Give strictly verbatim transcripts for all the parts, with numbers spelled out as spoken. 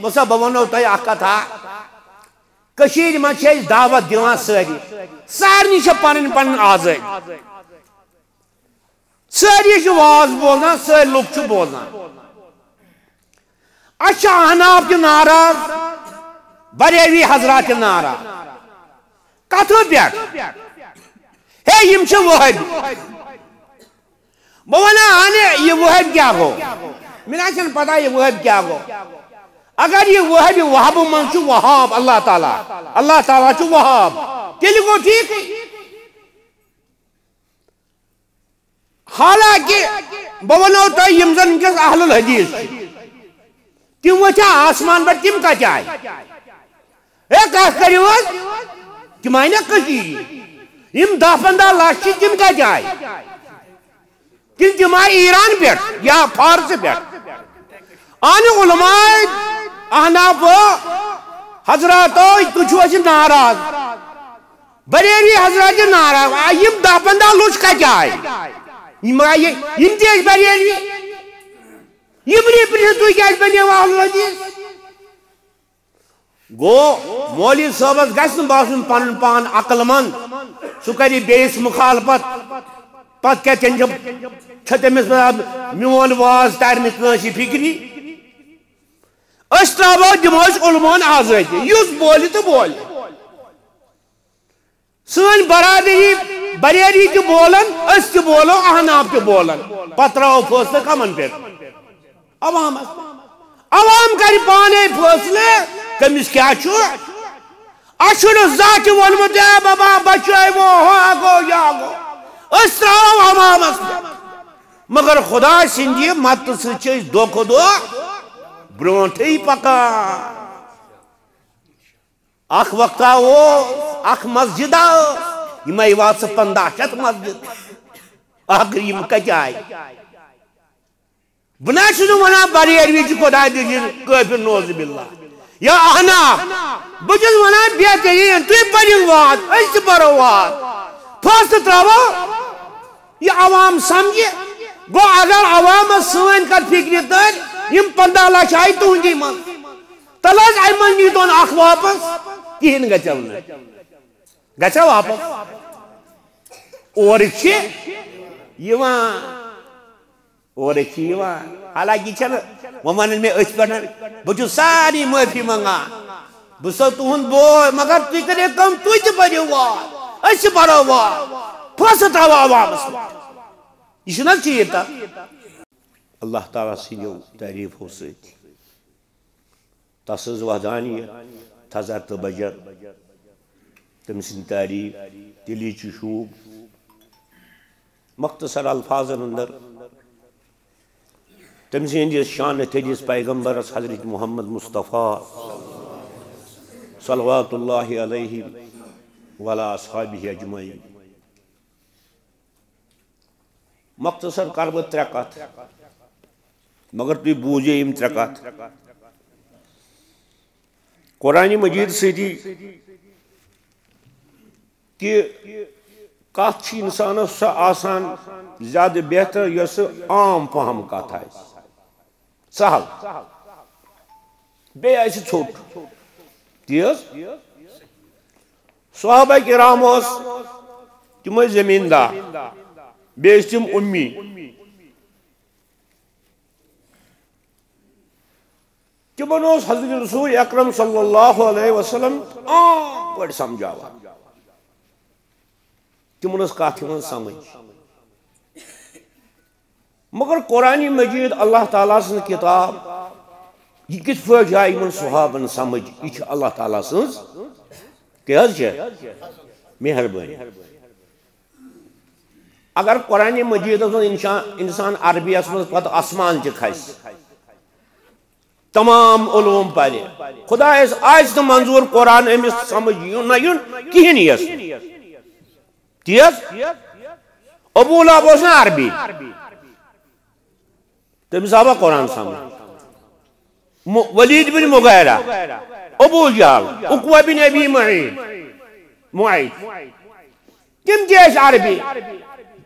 وۄنۍ سا بہٕ وَنو تۄہہِ اَکھ کَتھا۔ کٔشیٖرِ منٛز چھِ أسۍ دعوت دِوان سٲری، سارنٕے چھےٚ پَنٕنۍ پَنٕنۍ آزٲدی، سٲری چھِ واز بوزان، سٲری لُکھ چھِ بوزان۔ اَسہِ چھِ احناف تہِ ناراض، بریلوی حضرات تہِ ناراض۔ کَتھو پٮ۪ٹھ؟ ہے، یِم چھِ وہٲبی۔ بہٕ وَنہٕ ہا نہٕ یہِ وہٲبۍ کیٛاہ گوٚو، مےٚ نہ چھَنہٕ پَتہ یہِ وہٲبۍ کیٛاہ گوٚو۔ اگر یہِ وہٲبۍ وہابہٕ منٛز چھُ وہاب اللہ تعالیٰ، اللہ تعالیٰ چھُ وہاب، تیٚلہِ گوٚو ٹھیٖکٕے۔ حالانکہ بہٕ وَنو تۄہہِ، یِم زَن وٕنکیٚس اہل الحدیث چھِ، تِم وٕچھا آسمان پٮ۪ٹھ، تِم کَتہِ آے؟ ہے، کَتھ کٔرِو حظ؟ تِم آے نہ کٔشیٖرِ۔ یِم دَہ پنٛداہ لَچھ چھِ، تِم کَتہِ آے؟ کِنہٕ تِم آے ایران پٮ۪ٹھ یا فارس پٮ۪ٹھ؟ اہنہِ علماء احنافو حضراتو، تُہۍ چھِو اَسہِ ناراض، بریلوی حضرات چھِ ناراض۔ آ، یِم دَہ پنٛداہ لُچھ کَتہِ آے؟ یِم آے، یِم تہِ ٲسۍ بریلوی۔ یِم represent تُہۍ کیٛازِ بَنیوٕ اہل حدیث؟ گوٚو، مولوی صٲبَس گژھِ نہٕ باسُن پَنُن پان عقل مند، سُہ کَرِ بیٚیِس مُخالفت۔ پَتہٕ کیٛاہ، تٔمۍ چھِ، چھےٚ تٔمِس وَنان، میون واز تَرِ نہٕ کٲنٛسہِ فِکرِ۔ أسۍ ترٛاوو، دِمو أسۍ علماہَن آزٲدی، یُس بولہِ تہٕ بولہِ۔ سٲنۍ برادری، بریلی تہِ بولن، أسۍ تہِ بولو، احناف تہِ بولن۔ پتہٕ ترٛاوو فٲصلہٕ کمن پٮ۪ٹھ؟ عوامس۔ عوام کرِ پانے فٲصلہٕ، کٔمِس کیٛاہ چھُ۔ اَسہِ چھُنہٕ زانٛہہ تہِ ووٚنمُت، "اے بابا، بچٲیِو، ہُہ ہا گوٚو، یہِ ہا گوٚو۔" أسۍ ترٛاوو عوامس پٮ۪ٹھ۔ مگر خدا سٕنٛدِ مدتہٕ سۭتۍ چھِ أسۍ دۄہ کھۄتہٕ دۄہ برٛونٛٹھٕے پکان۔ اکھ وقتا اوس، اکھ مسجد ٲس، یِمے واتہٕ پنٛداہ شیٚتھ مسجد۔ اکھ یِم کتہِ آیہِ؟ بہٕ نہ چھُس نہٕ ونان بریلوی چھِ خۄداے دٔلیٖل کٲفِر، نعوذ باللہ۔ یا احناف، بہٕ چھُس ونان بہتریٖن، تُہۍ پٔرِو واز، أسۍ تہِ پرو واز۔ فٲصلہٕ ترٛاوو، یہِ عوام سمجھِ۔ گوٚو اگر عوامس سٲنۍ کتھ فکرِ تٔرۍ، یِم پنٛداہ لچھ آیہِ تُہنٛدی منٛز، تَلہٕ حظ، اَمہِ منٛز نیٖتون اکھ واپس، کِہیٖنۍ گژھٮ۪و نہٕ۔ گژھٮ۪و واپس؟ اورٕکۍ چھِ یِوان، اورٕکۍ چھِ یِوان۔ حالانکہِ یہِ چھَنہٕ، وۄنۍ وَنَن مےٚ أتھۍ پٮ۪ٹھ، بہٕ چھُس سارنٕے معٲفی منٛگان۔ بہٕ چھُسو تُہُنٛد بوے، مگر تُہۍ کٔرِو کٲم، تُہۍ تہِ بٔرِو وار، أسۍ تہِ بَرو وار، فٲصلہٕ ترٛاوو عوامَس پٮ۪ٹھ۔ یہِ چھُنہٕ حظ ٹھیٖک کَتھ؟ اللہ تعالیٰ سٕنٛدیو تعریٖفو سۭتۍ۔ تس سٕنٛز وحدانیت، تھزر تہٕ بجر، تٔمۍ سٕنٛدۍ تعریٖف، تیٚلی چھُ شوٗب۔ مختصر الفاظن اندر تٔمۍ سٕنٛدِس شانہٕ تھٔدِس پیغمبرس حضرت محمد مصطفیٰ صلوات اللہ علیہ وعلی اصحابہ اجمعین۔ مختصر کرٕ بہٕ ترٛےٚ کتھ، مگر تُہۍ بوٗزِو یِم ترٛےٚ کتھ۔ قرآن مجید سۭتی تہِ کتھ چھِ انسانس سۄ آسان زیادٕ بہتر، یۄس عام فہم کتھ آسہِ۔ سہل۔ بیٚیہِ آسہِ ژھوٚٹ۔ تی حظ؟ صحابہ کرام اوس، تِم ٲسۍ زمیٖندار، بیٚیہِ ٲسۍ تِم اُمی۔ تِمن اوس حضرت رسول اکرم صلی اللہ علیہ وسلم عام پٲٹھۍ سمجھاوان۔ تِمن ٲس کتھ یِوان سمجھ۔ مگر قرآن مجید، اللہ تعالیٰ سٕنٛز کتاب، یہِ کِتھ پٲٹھۍ آیہِ یِمن صحابن سمجھ؟ یہِ چھِ اللہ تعالیٰ سٕنٛز، کیٛاہ حظ چھِ؟ مہربٲنی۔ اگر قرآن مجیدس منٛز انسان، انسان عربی یس منٛز پتہٕ آسمان تہِ کھسہِ، تمام علوم پرِ، خدایس آسہِ نہٕ منظور قرآن أمِس سمجھ یُن نہ یُن کِہیٖنۍ یس۔ تی حظ؟ ابو لہب اوس نہ عربی، تٔمِس آو قرآن سمجھ۔ م-، ولید بن مغیرہ، ابو جہل، عقبہ بن ابی معیط، معیط، تِم تہِ ٲسۍ عربی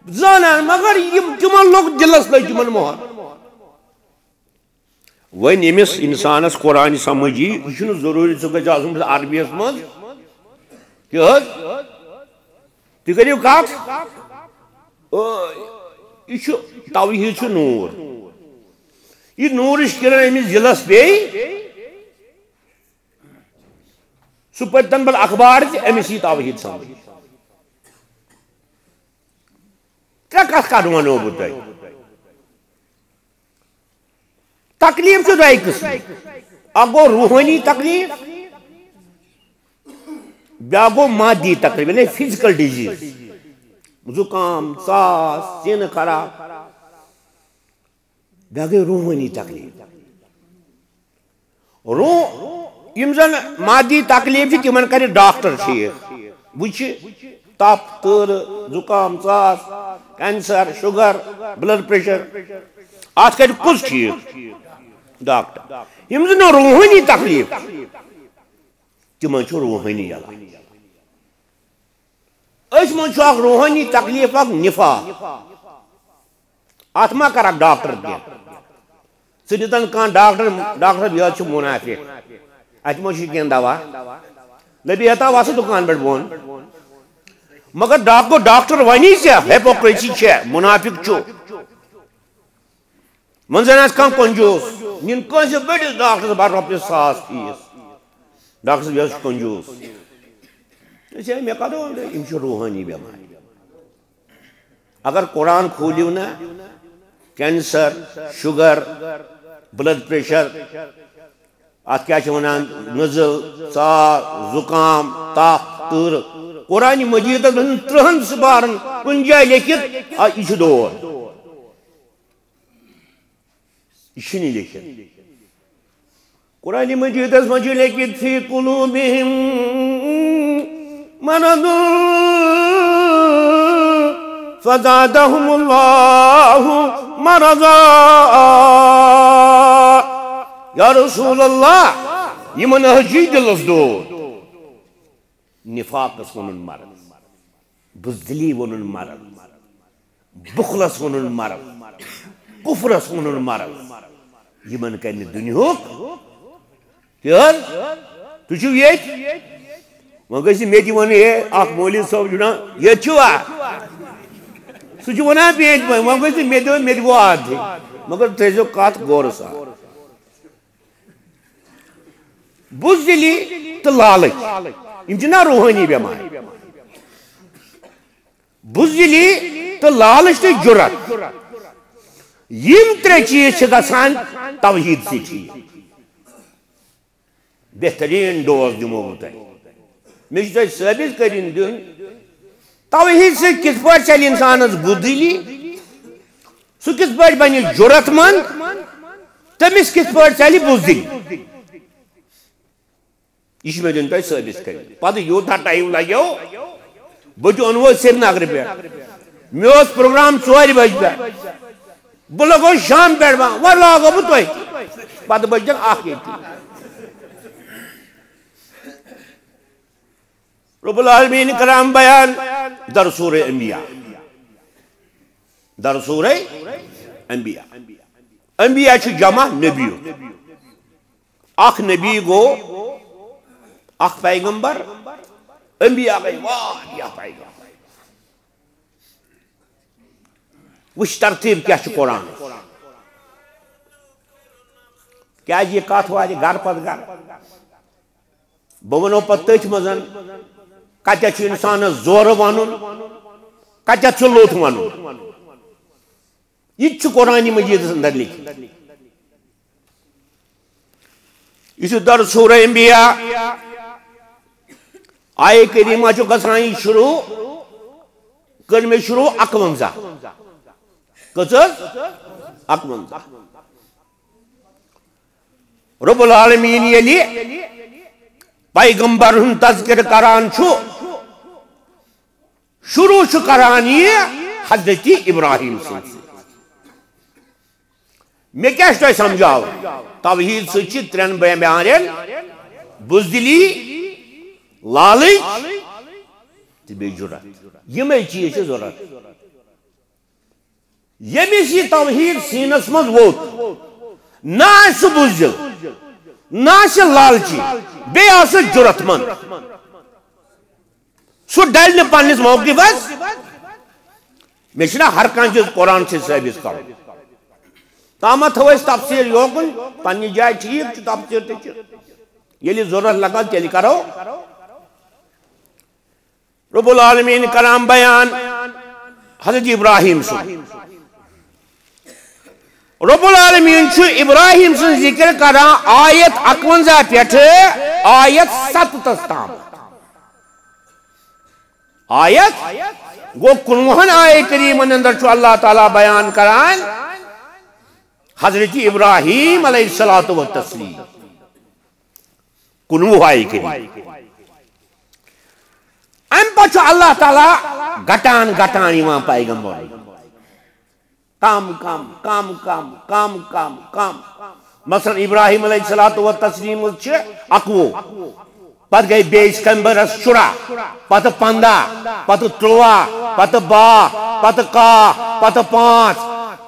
زانان، مگر یِم، تِمن لوٚگ دِلس، لٔج تِمن مۄہر۔ وۄنۍ ییٚمِس اِنسانَس قرآن سمجھ یی، یہِ چھُنہٕ ضروٗری سُہ گژھِ آسُن عربیَس منٛز۔ کیٛاہ حظ؟ تُہۍ کٔرِو کَتھ۔ او، یہِ چھُ، توحیٖد چھُ نوٗر۔ یہِ نوٗرٕچ کِرن أمِس دِلَس پیٚیہِ، سُہ پٔرۍتن پتہٕ اخبار تہِ، أمِس یی توحیٖد سمجھ۔ ترٛےٚ کتھ کر ونو بہٕ تۄہہِ۔ تکلیف چھُ دۄیہِ قٕسمٕکۍ۔ اکھ گوٚو روحٲنی تکلیف، بیٛاکھ گوٚو مادی تکلیف، یعنی فزیکل ڈیزیز، زُکام، ژاس، سیٖنہٕ خراب۔ بیٛاکھ گٔے روحٲنی تکلیف۔ روح، یِم زن مادی تکلیف چھِ، تِمن کرِ ڈاکٹر ٹھیٖک۔ وٕچھِ، تپھ، تۭرٕ، زُکام، ژاس، کینسر، شُگر، بلڈ پریشر، اتھ کرِ کُس ٹھیٖک؟ ڈاکٹر۔ یِم زن روحٲنی تکلیف، تِمن چھُ روحٲنی علاج۔ أتھۍ منٛز چھُ اکھ روحٲنی تکلیف، اکھ نفاق۔ اتھ ما کرکھ ڈاکٹر کینٛہہ؟ ژٕ دِتن کانٛہہ ڈاکٹر، ڈاکٹر صٲب، یہِ حظ چھُ منافق، اتہِ ما چھُ کینٛہہ دوا؟ نبی ہتا وسہٕ دُکان پٮ۪ٹھ بۄن۔ مگر ڈاک-، گوٚو ڈاکٹر ونی ژےٚ، ہیپوکریسی چھےٚ، منافق چھُ۔ وۄنۍ زن آسہِ کانٛہہ کنجوٗس، نِن کٲنٛسہِ بٔڑِس ڈاکٹرس بر رۄپیس ساس فیس۔ ڈاکٹر صٲب، یہِ حظ چھُ کنجوٗس۔ أسۍ ہے، مےٚ کتھ ووٚن تۄہہِ، یِم چھِ روحٲنی بٮ۪مارِ۔ اگر قرآن کھوٗلِو نا، کینسر، شُگر، بلڈ پریشر، اتھ کیٛاہ چھِ ونان، نزل، ژاس، زُکام، تپھ، تۭرٕ، قرآن مجیدس منٛز ترٕہن سپارن کُنہِ جایہِ لیکھِتھ، آ، یہِ چھُ دود۔ یہِ چھُنہٕ لیکھِتھ۔ قرآن مجیدس منٛز چھُ لیکھِتھ، "فی قلوبہم مرض فزادہم اللہ مرضا۔" یا رسول اللہ، یِمن حظ چھُ دِلس دود۔ نفاقس ووٚنُن مرض، بزدلی ووٚنُن مرض، بخلس ووٚنُن مرض، کفرس ووٚنُن مرض۔ یِمن کرِ نہٕ دُنیہُک۔ کیٛاہ حظ؟ تُہۍ چھِو ییٚتہِ؟ وۄنۍ گژھِ مےٚ تہِ وَنُن، ہے، اکھ مولوی صٲب چھُ نا، ییٚتہِ چھُوا؟ سُہ چھُ وَنان بیٚیہِ تہِ وۄنۍ، وۄنۍ گژھِ مےٚ تہِ وَنُن، مےٚ تہِ گوٚو عادتھٕے۔ مگر تھٲیزیو کَتھ غورٕ سان۔ بُزدِلی تہٕ لالٕچ، یِم چھِ نا روحٲنی بٮ۪مارِ۔ بُزدِلی تہٕ لالٕچ تہٕ جُرت، یِم ترٛےٚ چیٖز چھِ گژھان توحیٖد سۭتۍ ٹھیٖک۔ بہتریٖن ڈوز دِمو بہٕ تۄہہِ۔ مےٚ چھُ تۄہہِ ثٲبت کٔرِن دیُن، توحیٖد سۭتۍ کِتھ پٲٹھۍ ژَلہِ اِنسانَس بُزدِلی، سُہ کِتھ پٲٹھۍ بَنہِ جُرت مند، تٔمِس کِتھ پٲٹھۍ ژَلہِ بُزدِلی۔ یہِ چھُ مےٚ دیُن تۄہہِ ثٲبت کٔرِتھ۔ پتہٕ یوٗتاہ ٹایم لگیو، بہٕ تہِ اوٚنوٕ سرینگرٕ پٮ۪ٹھ۔ مےٚ اوس پروگرام ژورِ بجہِ پٮ۪ٹھ۔ بہٕ لوٚگُس شام پٮ۪ٹھ وَنان، وۄنۍ لاگو بہٕ تۄہہِ۔ پتہٕ بٔجِن اکھ ییٚتہِ۔ رب العالمین کران بیان در سورہ انبیاء۔ در سورہ انبیاء۔ انبیاء چھُ جمع نبیُک۔ اکھ نبی گوٚو اکھ پیغمبر، انبیاء گٔے واریاہ پیغمبر۔ وٕچھ ترتیٖب کیٛاہ چھِ قرآنَس۔ کیٛازِ یہِ کتھ واتہِ گرٕ پتہٕ گرٕ۔ بہٕ وَنو پتہٕ تٔتھۍ منٛز کتٮ۪تھ چھُ اِنسانَس زورٕ وَنُن، کتٮ۪تھ چھُ لوٚت وَنُن۔ یہِ تہِ چھُ قرآن مجیدس اندر لیکھِتھ۔ یہِ چھُ در سورہ انبیاء، آیہ کریمہ چھُ گژھان یہِ شروع، کٔر مےٚ شروع اکونزہ۔ کٔژ حظ؟ اکونزہ۔ رب العالمین ییٚلہِ پیغمبر ہُنٛد تذکرٕ کران چھُ، شروع چھُ کران یہِ حضرت ابراہیم سٕنٛدِ سۭتۍ۔ مےٚ کیٛاہ چھُ تۄہہِ سمجھاوُن؟ توحیٖد سۭتۍ چھِ ترٛٮ۪ن بے-، بیمارٮ۪ن، بُزدِلی، لالٕچ تہٕ بیٚیہِ جُرت۔ یِمے چیٖز چھِ ضروٗرت۔ ییٚمِس یہِ توحیٖد سیٖنس منٛز ووٚتھ، نہ آسہِ سُہ بُزدِل، نہ آسہِ لالچی، بیٚیہِ آسہِ سُہ جُرت مند۔ سُہ ڈلہِ نہٕ پننِس موقفس۔ مےٚ چھُنہ ہر کانٛہہ چیٖز قرآن سۭتۍ ثٲبت کرُن۔ تامتھ تھاوو أسۍ تفسیٖر یوکُن، پننہِ جایہِ ٹھیٖک چھُ، تفسیٖر تہِ چھُ۔ ییٚلہِ ضروٗرت لگان، تیٚلہِ کرو۔ رب العالمین کران بیان حضرت ابراہیم سُنٛد۔ رب العالمین چھُ ابراہیم سُنٛد ذکر کران آیت اکونزہ پٮ۪ٹھٕ آیت ستتس تام۔ آیت گوٚو کُنوُہن آیہِ کریمن اندر چھُ اللہ تعالیٰ بیان کران حضرت ابراہیم علیہ الصلوۃ والتسلیم۔ کُنوُہ آیہِ کریمہ۔ امہِ پتہٕ چھُ اللہ تعالیٰ گٹان گٹان یِوان پیغمبرن۔ کم کم، کم کم، کم کم، کم۔ مثلاً ابراہیم علیہ الصلوۃ والتسلیم چھِ اکوُہ، پتہٕ گٔے بیٚیِس کمبرس شُراہ، پتہٕ پنٛداہ، پتہٕ تُرٛواہ، پتہٕ باہ، پتہٕ کاہ، پتہٕ پانٛژھ،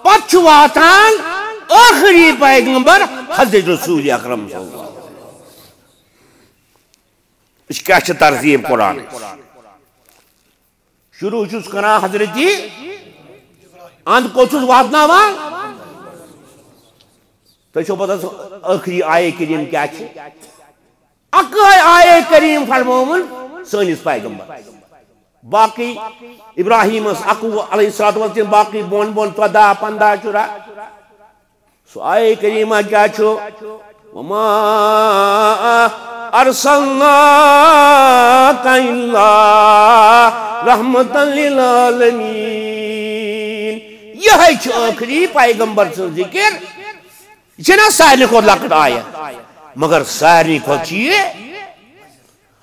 پتہٕ چھُ واتان ٲخری پیغمبر حضرت رسول اکرم صلی اللہ علیہ وسلم۔ أسۍ کیٛاہ چھِ ترتیٖب قرآنٕچ؟ شروع چھُس کران حضرت، اند کوٚت چھُس واتناوان؟ تۄہہِ چھو پتہ سُہ ٲخری آیے کریم کیٛاہ چھِ؟ اکٲے آیے کریم فرمٲومٕژ سٲنِس پیغمبرس۔ باقٕے ابراہیمس اکوُہ علیہ الصلوۃ والسلام، باقٕے بۄن بۄن ژۄداہ، پنٛداہ، شُراہ۔ سُہ آیے کریمہ کیٛاہ چھُ؟ وما ارسلناک الا رحمتا للعالمین۔ یہے چھُ ٲخری پیغمبر سُنٛد ذکر۔ یہِ چھےٚ نہ سارنٕے کھۄتہٕ لۄکٕٹ آیت، مگر سارنٕے کھۄتہٕ چھِ یہِ،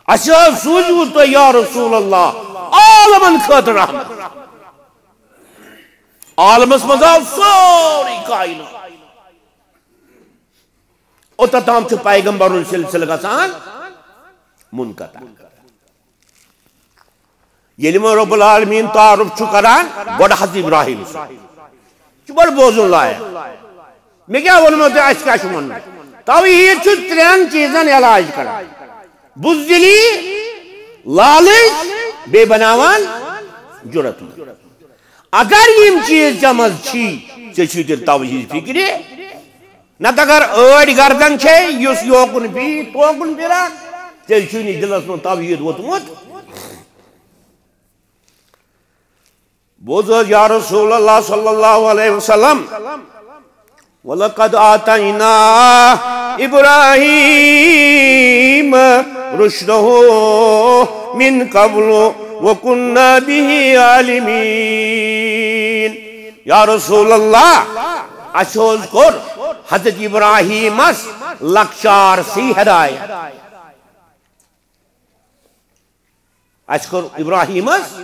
اَسہِ حظ سوٗزوٕ تۄہہِ یا رسول اللہ عالمن خٲطرٕ رحمت۔ عالمس منٛز آو سورُے کائنات۔ اوٚتتھ تام چھُ پیغمبرُن سلسلہٕ گژھان منقطع۔ ییٚلہِ وۄنۍ رب العالمین تعارُف چھُ کران، گۄڈٕ حضرت ابراہیم سُنٛد۔ چھُ بڑٕ بوزُن لایق۔ مےٚ کیٛاہ ووٚنمو تۄہہِ، اَسہِ کیٛاہ چھُ وَنُن؟ توحیٖد چھُ ترٛٮ۪ن چیٖزن علاج کران۔ بُزدِلی، لالچ، بیٚیہِ بناوان جُرت منٛد۔ اگر یِم چیٖز ژےٚ منٛز چھی، ژےٚ چھی تیٚلہِ توحیٖد فِکرِ۔ نتہٕ اگر أڑۍ گردن چھے، یُس یوکُن بِہی، توکُن پھِران، تیٚلہِ چھُے نہٕ دِلس منٛز توحیٖد ووٚتمُت۔ بوز حظ یا رسول اللہ صلی اللہ علیہ وسلم، وَلَقَدْ آتَيْنَا إِبْرَاهِيمَ رُشْدَهُ مِنْ قَبْلُ وَكُنَّا بِهِ عَالِمِينَ۔ یا رسول اللہ، اَسہِ حظ کوٚر حضرت ابراہیمس لۄکچارسٕے ہدایت۔ اَسہِ کوٚر ابراہیمس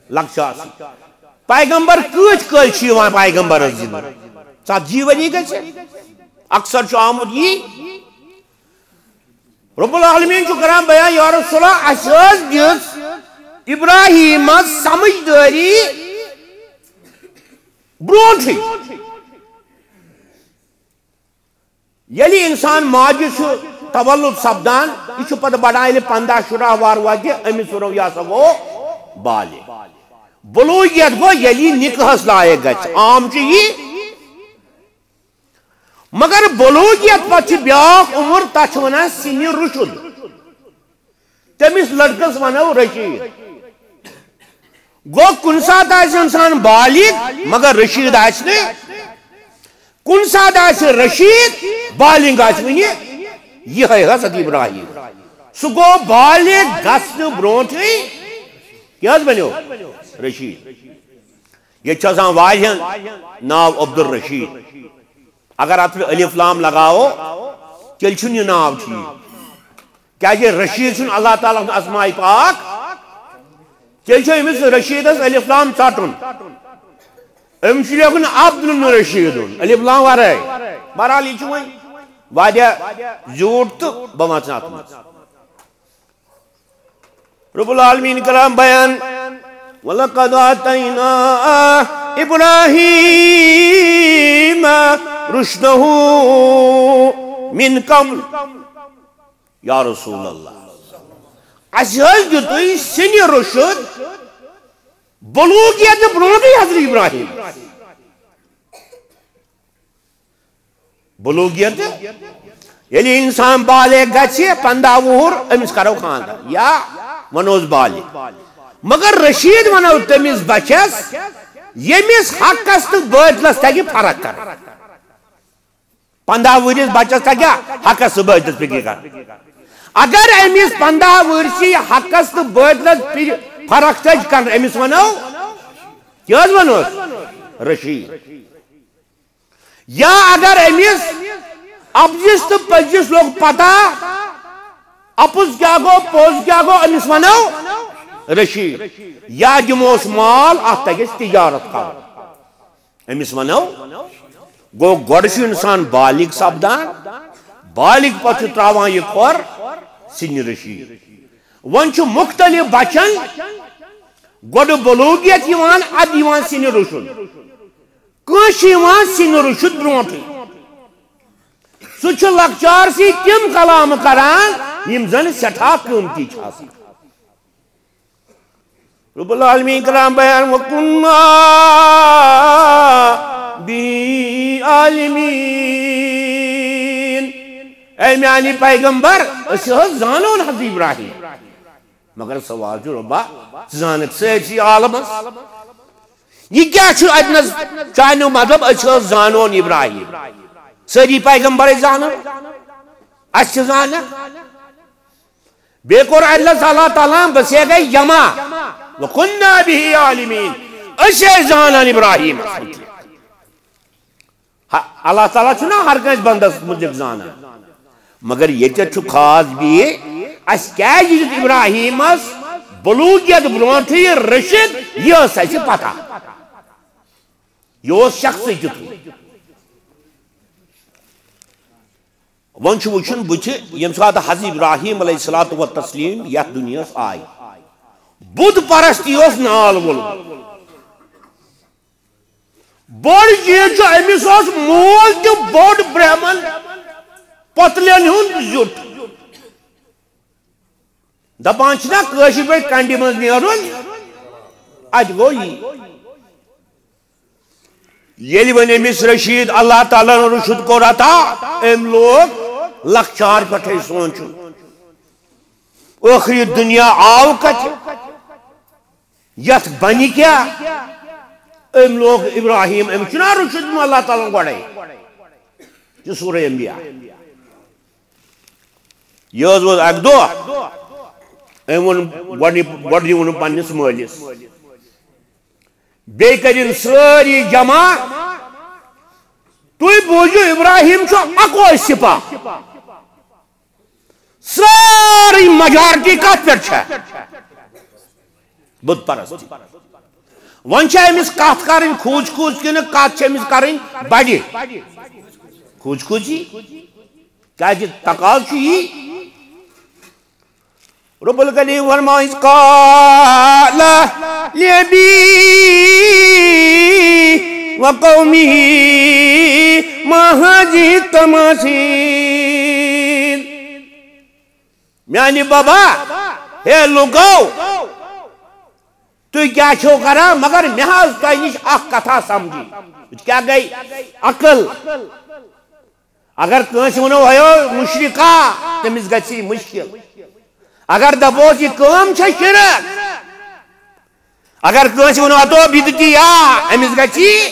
لۄکچارسٕے۔ پیغمبر کۭتۍ کٲلۍ چھِ یِوان پیغمبرس دِنہٕ؟ ژتجی ؤری گژھِ۔ اکثر چھُ آمُت یی۔ رب العالمین چھُ کران بیان، یا رسول اللہ، اَسہِ حظ دِژ ابراہیمس سمجھدٲری برونٹھٕے۔ ییٚلہِ انسان ماجہِ چھُ تولد سپدان، یہِ چھُ پتہٕ بڑان ییٚلہِ پنٛداہ شُراہ وار واتہِ، أمِس وَنو یہِ ہسا گوٚو بالغ۔ بلوغیت گوٚو ییٚلہِ یہِ نکاحس لایق گژھِ۔ عام چھُ یہِ، مگر بلوغیت پتہٕ چھِ بیٛاکھ عمر، تتھ چھِ ونان سِنِ رُشد۔ تٔمِس لڑکس ونو رشید۔ گوٚو کُنہِ ساتہٕ آسہِ انسان بالغ مگر رشید آسہِ نہٕ، کُنہِ ساتہٕ آسہِ رشید بالغ آسہِ وُنہِ، یِہوٚے حضرت ابراہیم۔ سُہ گوٚو بالغ گژھنہٕ برونٹھٕے کیٛاہ حظ بنیو؟ رشید۔ ییٚتہِ چھُ آسان واریاہن ناو عبدالرشید۔ اگر اتھ پٮ۪ٹھ الف لام لگاوو، تیٚلہِ چھُنہٕ یہِ ناو ٹھیٖک۔ کیازِ رشید چھُنہٕ اللہ تعالیٰ ہُنٛد اسماء پاک، تیٚلہِ چھُ أمِس رشیدس الف لام ژٹُن۔ أمِس چھُ لیکھُن عبد الرشیدُن، الف لام ورٲے۔ بہرحال، یہِ چھُ وۄنۍ واریاہ زیوٗٹھ تہٕ بہٕ وَنہٕ اتھ منٛز۔ رب العالمین کران بیان، وَلَقَدْ آتَيْنَا إِبْرَاهِيمَ رشده من قبل۔ یا رسول اللہ، اَسہِ حظ دیُتُے سِنہِ رُشُد، بلوغیت برونٹھٕے حضرت ابراہیم۔ بلوغیت، ییٚلہِ انسان بالغ گژھِ، پنٛداہ وُہُر، أمِس کرو خانٛدر یا ونوس بالغ۔ مگر رشید ونو تٔمِس بچس، ییٚمِس حقس تہٕ باطلس تگہِ فرق کرٕنۍ۔ پنٛداہ وُہرِس بچس تگہِ حقس تہٕ باطلس فکر کرٕنۍ۔ اگر أمِس پنٛداہ وُہرِس حقس تہٕ باطلس فکر، فرق تٔج کرٕنۍ، أمِس ونو، کیٛاہ حظ ونوس؟ رشید۔ یا اگر أمِس اپزِس تہٕ پٔزِس لوٚگ پتہ، اپُز کیٛاہ گوٚو، پوٚز کیٛاہ گوٚو، أمِس ونو رشید۔ یا دِموس مال، اتھ تگٮ۪س تجارت کرُن۔ أمِس ونو، گوٚو گۄڈٕ چھُ انسان بالغ سپدان، بالغ پتہٕ چھُ تراوان یہِ کھۄر سِنہِ رشید۔ وۄنۍ چھُ مختلف بچن گۄڈٕ بلوغیت یِوان، ادٕ یِوان سِنہِ رُشُد۔ کٲنٛسہِ چھُ یِوان سِنہِ رُشُد برونٹھٕے۔ سُہ چھُ لۄکچارسٕے تِم کلام کران، یِم زن سٮ۪ٹھاہ قۭمتی چھِ آسان۔ رب العالمین کران بیان، وَكُنَّا بِهِ عَالِمِينَ۔ اے میانہِ پیغمبر، أسۍ حظ زانون حضرت ابراہیم۔ مگر سوال چھُ، رۄبا، ژٕ زانکھ سٲرسٕے عالمس۔ یہِ کیٛاہ چھُ اتنس چانیو مطلب، أسۍ حظ زانون ابراہیم؟ سٲری پیغمبر ٲسۍ زانان، اَسہِ چھِ زانان۔ بیٚیہِ کوٚر اَتہِ نَس اللہ تعالیٰ ہَن بس یہِ گٔے جمع۔ وَكُنَّا بِهِ عَالِمِينَ۔ أسۍ ٲسۍ زانان ابراہیمس مُتعلق۔ ہا، اللہ تعالیٰ چھُنہ ہر کٲنٛسہِ بندس مُتعلق زانان۔ مگر ییٚتٮ۪تھ چھُ خاص بیٚیہِ، اَسہِ کیٛازِ دیُت ابراہیمس بلوغیت برونٹھٕے یہِ رٔچھِتھ؟ یہِ ٲس اَسہِ پتہ۔ یہِ اوس شخصٕے تیُتھُے۔ وۄنۍ چھُ وٕچھُن بُتھِ، ییٚمہِ ساتہٕ حضرت ابراہیم علیہ الصلوۃ والتسلیم یتھ دُنیاہس آے، بُت پرستی اوس نال وولمُت۔ بوٚڑ چیٖز چھُ، أمِس اوس مول تہِ بوٚڑ برہمن پۄتلٮ۪ن ہُنٛد زیُٹھ۔ دپان چھِنہ کٲشِر پٲٹھۍ کنڈِ منٛز نیرُن، اتہِ گوٚو یی۔ ییٚلہِ وۄنۍ أمِس رشید اللہ تعالیٰ ہن رُشد کوٚر عطا، أمۍ لوگ لۄکچار پٮ۪ٹھے سونٛچُن، ٲخری دُنیا آو کتہِ، یتھ بنہِ کیٛاہ؟ أمۍ لوگ ابراہیم، أمِس چھُنہ رُشد دیُتمُت اللہ تعالیٰ ہن گۄڈے۔ یہِ سورہ انبیاء۔ یہِ حظ اوس اکہِ دۄہ، أمۍ ووٚن گۄڈٕنی، گۄڈٕنی ووٚنُن پننِس مٲلِس، بیٚیہِ کٔرِن سٲری جمع۔ تُہۍ بوٗزِو، ابراہیم چھُ اکوے سپاہ۔ سٲرٕے majority کتھ پٮ۪ٹھ چھےٚ؟ بت پرستی۔ وۄنۍ چھےٚ أمِس کتھ کرٕنۍ کھوٗژ کھوٗژ کِنہٕ کتھ چھےٚ أمِس کرٕنۍ بڑِ؟ کھوٗژ کھوٗژی۔ کیازِ تقاضہٕ چھُ یی۔ رب الکریم فرماوان، "إذ قال لأبيه وقومه ما هذه التماثيل؟" میانہِ بابا، ہے لوٗکو، تُہۍ کیٛاہ چھِو کران؟ مگر مےٚ حظ تۄہہِ نِش اکھ کتھا سمجھی۔ کیٛاہ گٔے؟ عقل۔ اگر کٲنٛسہِ ونو، "ہے مشرکا"، تٔمِس گژھِ یہِ مشکل۔ اگر دپوس، "یہِ کٲم چھےٚ شرک"، اگر کٲنٛسہِ ونو، "ہتو بدعتی"، آ، أمِس گژھِ یہِ،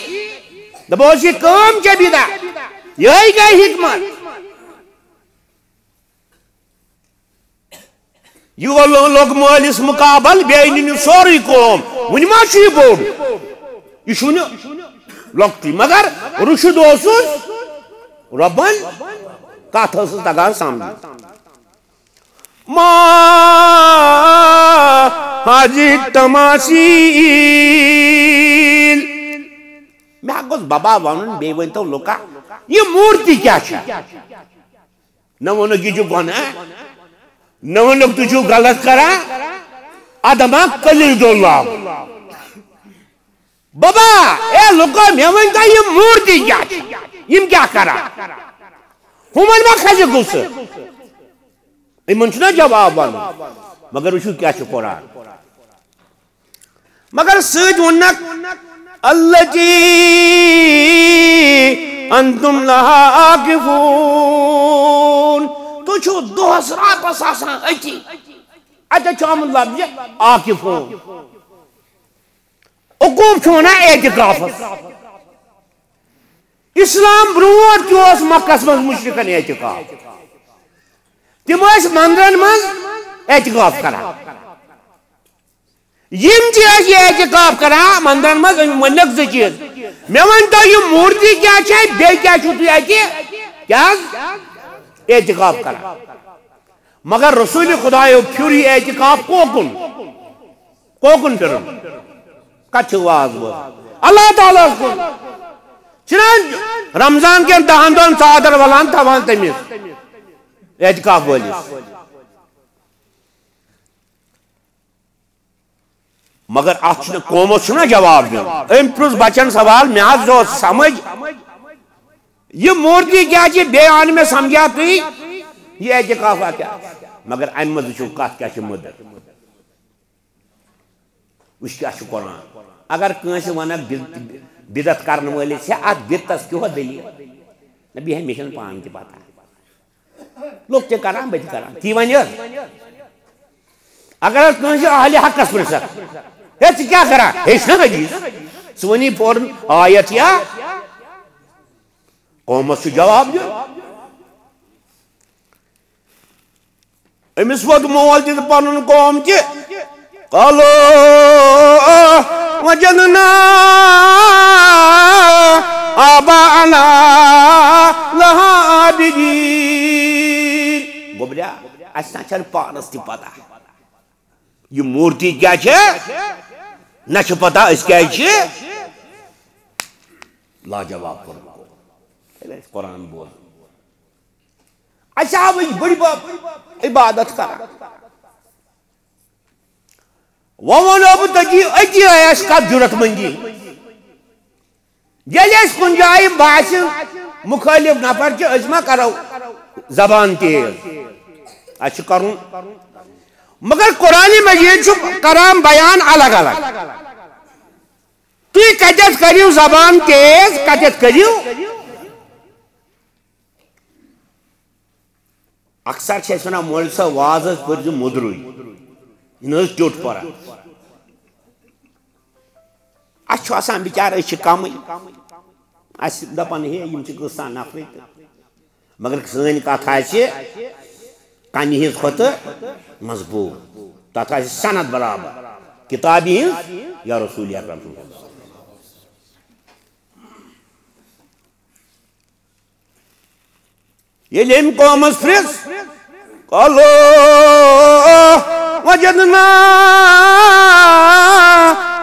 دپوس، "یہِ کٲم چھےٚ بدعت"۔ یِہے گٔے حکمت۔ یہِ لوٚگ مٲلِس مُقابل، بیٚیہِ نیوٗن سورُے قوم۔ وُنہِ ما چھُ یہِ بوٚڑ؟ یہِ چھُنہٕ لۄکٹُے، مگر رُشد اوسُس رۄبن، کتھ ٲسٕس تگان سمجھ۔ ما هذه التماثيل۔ مےٚ ہا گوٚژھ ببا ونُن، بیٚیہِ ؤنۍتو لُکا، یہِ موٗرتی کیٛاہ چھِ؟ نہ ووٚنُکھ یہِ چھُ گۄناہ، نہ ووٚنُکھ تُہۍ چھِو غلط کران، ادٕ ما قلید اللہ۔ بابا، اے لُکو، مےٚ ؤنۍ تو، یِم مورتی کیٛاہ چھِ؟ یِم کیٛاہ کران؟ ہُمن ما کھسہِ غصہٕ؟ یِمن چھُنہ جواب وَنُن۔ مگر وٕچھِو کیٛاہ چھُ قرآن۔ مگر سۭتۍ ووٚننکھ، "التی انتم لها عاکفون"۔ تُہۍ چھِو دۄہس راتس آسان أتی۔ اَتٮ۪تھ چھُ آمُت لفظ عاکفون۔ عقوٗب چھُ وَنان اعتکافَس۔ اِسلام برونٛٹھ تہِ اوس مکس منٛز مُشرِکن اعتکاف۔ تِم ٲسۍ مندرن منٛز اعتکاف کران۔ یِم تہِ ٲسۍ یہِ اعتکاف کران مندرن منٛز، أمۍ ؤنِکھ زٕ چیٖز۔ مےٚ ؤنۍ تو، یہِ مورتی کیٛاہ چھےٚ؟ بیٚیہِ کیٛاہ چھِو تُہۍ اَتہِ، کیٛاہ حظ، اعتکاف کران؟ مگر رسول خدایو پھیُر یہِ اعتکاف کوکُن؟ کوکُن پھِرُن؟ کتھ چھِ واز بوزان؟ اللہ تعالیٰ ہس کُن۔ چھِنہ رمضان کٮ۪ن دَہن دۄہن ژادر ولان، تھاوان تٔمِس اعتکاف وٲلِس۔ مگر اتھ چھُنہٕ، قومس چھُنہ جواب دیُن۔ أمۍ پرُژھ بچن سوال، مےٚ حظ اوس سمجھ، یہِ مورتی کیٛاہ چھِ؟ بیٚیہِ آو نہٕ مےٚ سمجھا تُہۍ، یہِ اعتکافا کیٛاہ؟ مگر امہِ منٛز وٕچھِو کتھ کیٛاہ چھِ مٔدٕر۔ وٕچھ کیٛاہ چھُ قرآن۔ اگر کٲنٛسہِ ونکھ بِد-، بدعت کرن وٲلِس چھِ اتھ بدعتس کیٛاہ دٔلیٖل؟ نہ، بیٚیہِ ہے مےٚ چھَنہٕ پانہٕ تہِ پتہ۔ لُکھ تہِ کران، بہٕ تہِ کران۔ تی ونہِ حظ۔ اگر حظ کٲنٛسہِ اہلِ حقس پرژھکھ، "ہے، ژٕ کیٛاہ کران؟" ہیٚچھ نہ حدیث۔ سُہ ونی فوراً آیت یا قومس چھُ جواب دیُن۔ أمِس ووت مول تہِ تہٕ پنُن قوم تہِ۔ قالوا وجدنا آباءنا لها عابدين۔ گوٚبریا، اَسہِ نہ چھَنہٕ پانَس تہِ پتہ۔ یہِ مورتی کیٛاہ چھےٚ؟ نہ چھِ پتہ أسۍ کیٛازِ چھِ لاجواب کوٚرمُت۔ ییٚلہِ اَسہِ قرآن بوز۔ اَسہِ آو أسۍ بٔڑۍ بب عبادت کران۔ وۄنۍ وَنو بہٕ تٔتی، أتی آے اَسہِ کَتھ جُرت مندی۔ ییٚلہِ اَسہِ کُنہِ جایہِ باسہِ مُخٲلِف نفر چھِ، أسۍ ما کَرو زبان تیز؟ اَسہِ چھُ کَرُن۔ مگر قرآن مجیٖد چھُ کران بیان الگ الگ۔ تُہۍ کَتٮ۪تھ کٔرِو زبان تیز، کَتٮ۪تھ کٔرِو؟ اکثر چھِ أسۍ وَنان، "مولوی صٲب، واز حظ پٔرۍزِ مُدرُے، یہِ نہٕ حظ ٹیوٚٹھ پَران۔" اَسہِ چھُ آسان بِچارٕ، أسۍ چھِ کَمٕے، اَسہِ دَپان، "ہے، یِم چھِ کۭژاہ نفرٕے تہٕ۔" مگر سٲنۍ کَتھ آسہِ کَنہِ ہِنٛز کھۄتہٕ مضبوٗط، تَتھ آسہِ سند برابر، کِتابہِ ہِنٛز یا رسول اکرم سٕنٛز۔ ییٚلہِ أمۍ قومس پرٛژھ، "قالوا وجدنا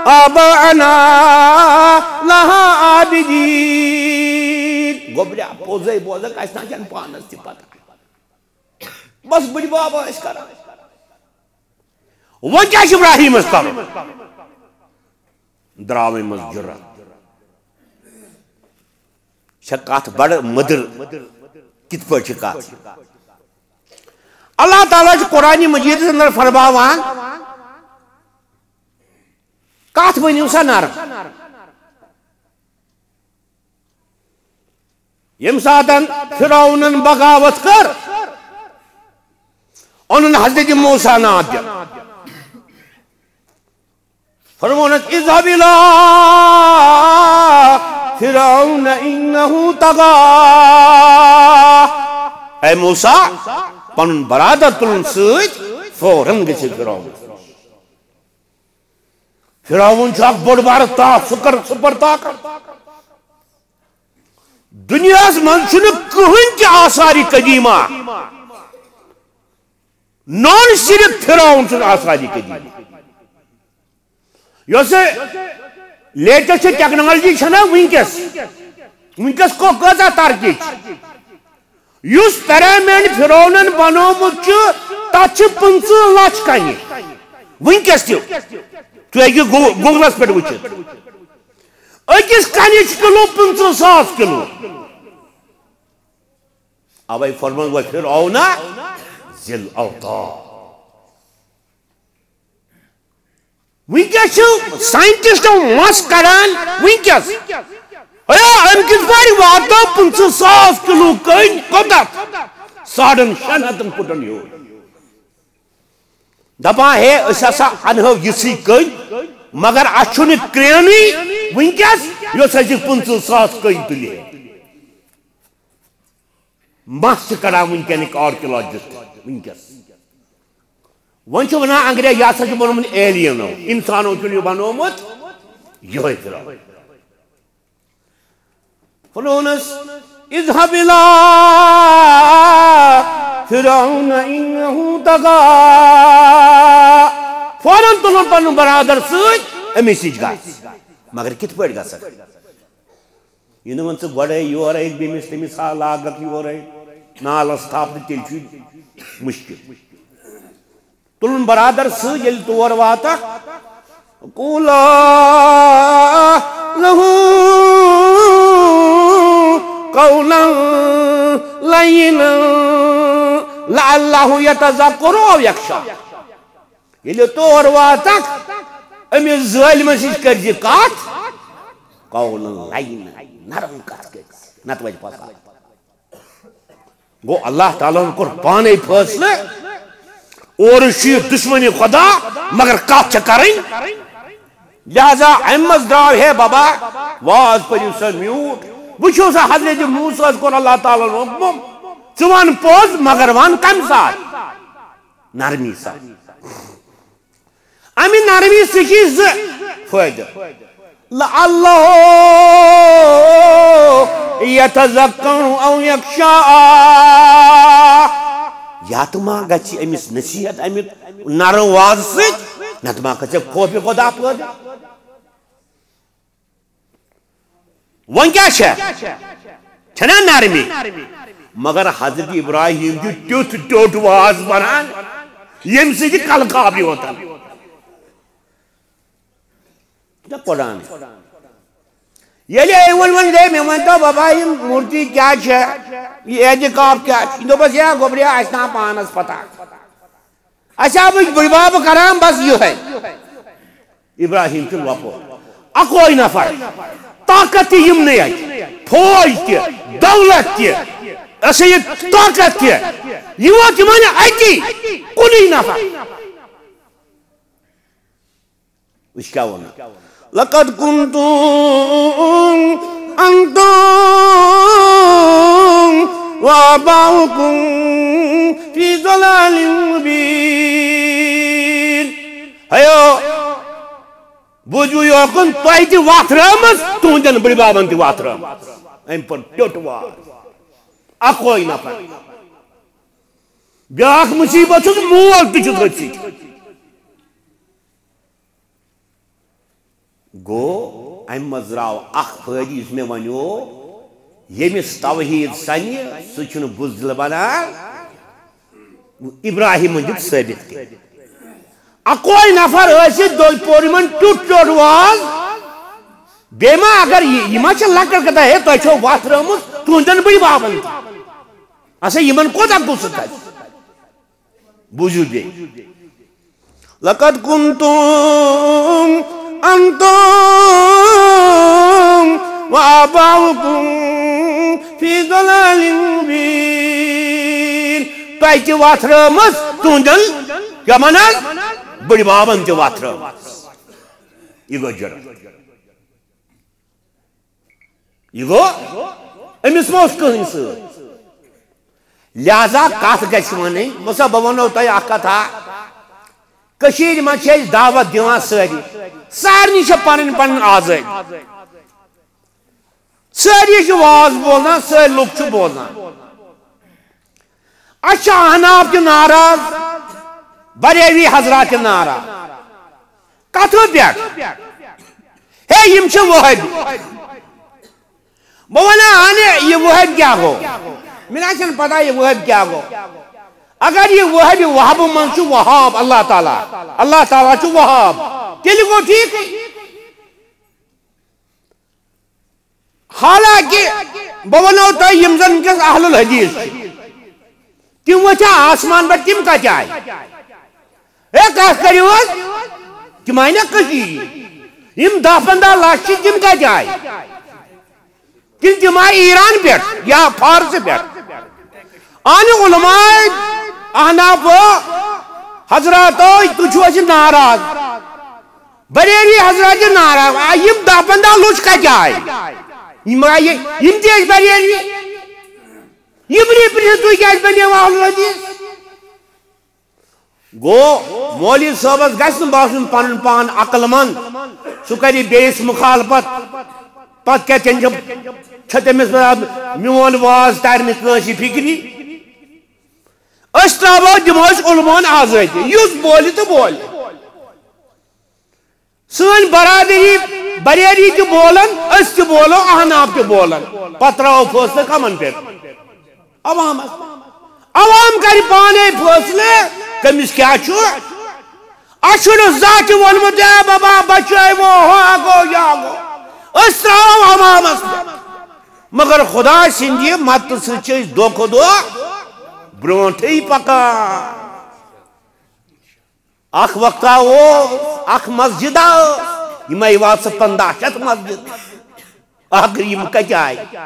آباءنا لها عابدين"۔ گوٚبریا، پوٚزے بوزکھ، اَسہِ نہ چھَنہٕ پانس تہِ پتہ۔ بس بٔڑۍ بب ٲسۍ کران۔ وۄنۍ کیٛاہ چھُ ابراہیمس کرُن؟ درٛاو أمۍ منٛز جُرت۔ چھےٚ کتھ بڑٕ مٔدٕر۔ کِتھ پٲٹھۍ چھِ کتھ؟ اللہ تعالیٰ چھُ قرآنِ مجیدس اندر فرماوان، کتھ ؤنِو سا نرم۔ ییٚمہِ ساتن فرعونن بغاوت کٔر، اوٚنُن حضرت موسیٰ ناد دِتھ۔ فرمونس، "اذهب الى فرعون انه طغى"۔ اے موسیٰ، پنُن برادر تُلُن سۭتۍ، فوراً گٔژھِو فرعون۔ فرعون چھُ اکھ بوٚڑ بارٕ طاق، سُپر، سُپر طاقت۔ دُنیاہس منٛز چھُنہٕ کٕہٕنۍ تہِ آثارِ قدیمہ، نان صرف فرعون سٕنٛز آثارِ قدیمہ۔ یۄس لیٹسٹ ٹیکنالوجی چھےٚ نا وٕنکیٚس، وٕنکیٚس کو کۭژاہ ترقی چھِ؟ یُس پیرامِڈ فرعونن بنوومُت چھُ، تتھ چھِ پٕنٛژٕہ لچھ کنہِ وٕنکیٚس تہِ۔ تُہۍ ہیٚکِو گو-، گوگلس پٮ۪ٹھ وٕچھِتھ۔ أکِس کنہِ چھِ کِلوٗ پٕنٛژٕہ ساس کِلوٗ۔ اوے فرموو وفرعون ذی الاوتاد۔ وٕنکیٚس چھِ ساینٹسٹو مَس کڑان وٕنکیٚس، ہے، أمۍ کِتھ پٲٹھۍ واتنٲو پٕنٛژٕہ ساس کِلوٗ کٔنۍ کوٚت؟ ساڑن شٮ۪ن ہَتَن فُٹَن ہیوٚر۔ دپان، ہے، أسۍ ہسا انہو یِژھٕے کٔنۍ، مگر اَسہِ چھُنہٕ کرینٕے وٕنکیٚس، یۄس اَسہِ پٕنٛژٕہ ساس کٔنۍ تُلہِ ہے۔ مَس چھِ کڑان وٕنکیٚنٕکۍ آرکیولوجسٹ وٕنکیٚس۔ وۄنۍ چھِ وَنان انگریز، یہِ ہسا چھُ بنومُت ایلینو، انسانو چھُنہٕ یہِ بنومُت، یِہوٚے فرعون۔ فرعونس، اذهب الى فرعون انه طغى۔ فوراً تُلُن پنُن برادر سۭتۍ، أمِس نِش گژھ۔ مگر کِتھ پٲٹھۍ گژھکھ؟ یہِ نہٕ وۄنۍ ژٕ گۄڈَے یورَے بیٚمِس تٔمِس ہا لاگَکھ یورَے نالَس تھپھ تہٕ تیٚلہِ چھُ مُشکِل۔ تُلُن برادر سۭتۍ ییٚلہِ تور واتَکھ، قولا له قولا لینا لعله یتذکر او یخشی۔ ییٚلہِ تور واتَکھ، أمِس ظٲلمَس نِش کٔرۍ زِ کَتھ قولا لینا، نرم کَتھ کٔرۍ زِ، نَتہٕ وَتہِ فساد۔ گوٚو، اللہ تعالیٰ ہن کوٚر پانے فٲصلہٕ، اورٕ چھُ یہِ دُشمنی خدا، مگر کتھ چھِ کرٕنۍ۔ لہذا امہِ منٛز درٛاو، ہے بابا، واز پٔرِو سا میوٗٹھ۔ وٕچھِو سا، حضرت موسیٰ ہس کوٚر اللہ تعالیٰ ہن حُکم، ژٕ وَن پوٚز، مگر وَن کمہِ ساتہٕ؟ نرمی سان۔ امہِ نرمی سۭتۍ چھِ زٕ فٲیدٕ۔ لعلہ یتذکر او یخشی۔ یا تہٕ ما گژھِ أمِس نصیحت امہِ نرم وازٕ سۭتۍ، نتہٕ ما کھسہِ خوفِ خدا پٲدٕ۔ وۄنۍ کیٛاہ چھےٚ؟ چھےٚ نا نرمی؟ مگر حضرت ابراہیم چھُ تیُتھ ٹیوٚٹ واز بنان، ییٚمہِ سۭتۍ یہِ کلہٕ کاپنہِ وۄتھان۔ چھُنہ قرآن؟ ییٚلہِ أمۍ ووٚن، وۄنۍ گٔے، مےٚ ؤنۍ تو بابا، یِم مورتی کیٛاہ چھےٚ؟ یہِ اعتکاف کیٛاہ چھُ؟ یہِ دوٚپُس، ہے گوٚبریا، اَسہِ نا پانَس پتہ۔ اَسہِ آو وٕنۍ بٕڈبب کران بس یِہوٚے۔ ابراہیم چھُ لۄپُر، اکوے نفر، طاقت تہِ یِمنٕے اَتہِ، فوج تہِ، دولت تہِ، اَسا یہِ طاقت تہِ، یہِ ووت یِمن اَتی، کُنُے نفر۔ وٕچھ کیٛاہ ووٚن۔ لقد كنتم أنتم وآباؤكم في ضلال مبين۔ ہیو، بوٗزِو یوکُن، تۄہہِ تہِ وَتھ رٲومٕژ، تُہنٛدٮ۪ن بٕڈببن تہِ وَتھ رٲومٕژ۔ أمۍ پوٚر ٹیوٚٹ واز۔ اکوے نفر۔ بیٛاکھ مُصیبت چھُس، مول تہِ چھُس أتھۍ سۭتۍ۔ گوٚو، اَمہِ منٛز درٛاو اکھ فٲیدٕ، یُس مےٚ وَنیو، ییٚمِس توحیٖد سَنہِ، سُہ چھُنہٕ بُزدِل بَنان۔ ابراہیمن دیُت ثٲبِت کٔرِتھ۔ اَکوے نفر ٲسِتھ، دوٚپۍ پوٚر یِمن ٹیوٚٹ ٹیوٚٹ واز۔ بیٚیہِ ما اگر یہِ، یہِ ما چھِ لۄکٕٹ کَتھا، ہے، تۄہہِ چھو وَتھ رٲومٕژ تُہنٛدٮ۪ن بٕڈببن تہِ۔ اَسا یِمن کوٗتاہ غصہٕ کھسہِ؟ بوٗزِو بیٚیہِ۔ لقد كنتم أنتم وآباؤكم في ضلال مبين۔ تۄہہِ تہِ وَتھ رٲومٕژ، تُہنٛدٮ۪ن کیٛاہ وَنان؟ بٕڈببن تہِ وَتھ رٲومٕژ۔ یہِ گوٚو جُرم۔ یہِ گوٚو، أمِس ما اوس کٕہٕنۍ سۭتۍ؟ لہذا کتھ گژھِ وَنٕنۍ۔ مےٚ سا، بہٕ وَنو تۄہہِ اکھ کتھا۔ کٔشیٖرِ منٛز چھِ أسۍ دعوت دِوان سٲری، سارنٕے چھےٚ پنٕنۍ پنٕنۍ آزٲدی۔ سٲری چھِ واز بوزان، سٲری لُکھ چھِ بوزان۔ اَسہِ چھِ احناف تہِ ناراض، بریلوی حضرات تہِ ناراض۔ کتھٕ پٮ۪ٹھ؟ ہے، یِم چھِ وہابی۔ بہٕ وَنہٕ ہا نہٕ، یہِ وہابی کیٛاہ گوٚو؟ مےٚ نہ چھَنہٕ پتہ، یہِ وہابی کیٛاہ گوٚو۔ اگر یہِ وہابی وہابہٕ منٛز چھُ وہاب اللہ تعالیٰ، اللہ تعالیٰ چھُ وہاب، تیٚلہِ گوٚو ٹھیٖکٕے۔ حالانکہ بہٕ وَنو تۄہہِ، یِم زَن وٕنکیٚس اہل الحدیث چھِ، تِم وٕچھا آسمان پٮ۪ٹھ، تِم کَتہِ آے؟ ہے، کَتھ کٔرِو حظ؟ تِم آے نا کٔشیٖرِ۔ یِم دَہ پنٛداہ لَچھ چھِ، تِم کَتہِ آے؟ کِنہٕ تِم آے ایران پٮ۪ٹھ یا فارس پٮ۪ٹھ؟ اہنہِ علماء احناف حضراتو، تُہۍ چھِو اَسہِ ناراض۔ بریلوی حضرات چھِ ناراض۔ آ، یِم دَہ پنٛداہ لُچھ کَتہِ آے؟ یِم آے، یِم تہِ ٲسۍ بریلوی۔ یِم تہِ پرٛژھِو، تُہۍ کیٛازِ بنیو اہل حدیث؟ گوٚو، مولوی صٲبس گژھِ نہٕ باسُن پنُن پان عقل مند، سُہ کرِ بیٚیِس مخالفت۔ پتہٕ کیٛاہ، تٔمۍ چھِ، چھِ تٔمِس ونان، میون واز ترِ نہٕ کٲنٛسہِ فکرِ۔ أسۍ ترٛاوو، دِمو أسۍ علماہن آزٲدی، یُس بولہِ تہٕ بولہِ۔ سٲنۍ برادری، بریلی تہِ بولن، أسۍ تہِ بولو، احناف تہِ بولن۔ پتہٕ ترٛاوو فٲصلہٕ کمن پٮ۪ٹھ؟ عوامس۔ عوام کرِ پانے فٲصلہٕ، کٔمِس کیٛاہ چھُ۔ اَسہِ چھُنہٕ زانٛہہ تہِ ووٚنمُت، "اے بابا، بچٲے وہ، ہا گوٚو، یا گوٚو۔" أسۍ ترٛاوو عوامس پٮ۪ٹھ۔ مگر خدا سٕنٛدِ مدتہٕ سۭتۍ چھِ أسۍ دۄہ کھۄتہٕ دۄہ برٛونٛٹھٕے پکان۔ اکھ وقتا اوس، اکھ مسجد ٲس، یِمے واتہٕ پنٛداہ شیٚتھ مسجد۔ اکھ یِم کتہِ آیہِ؟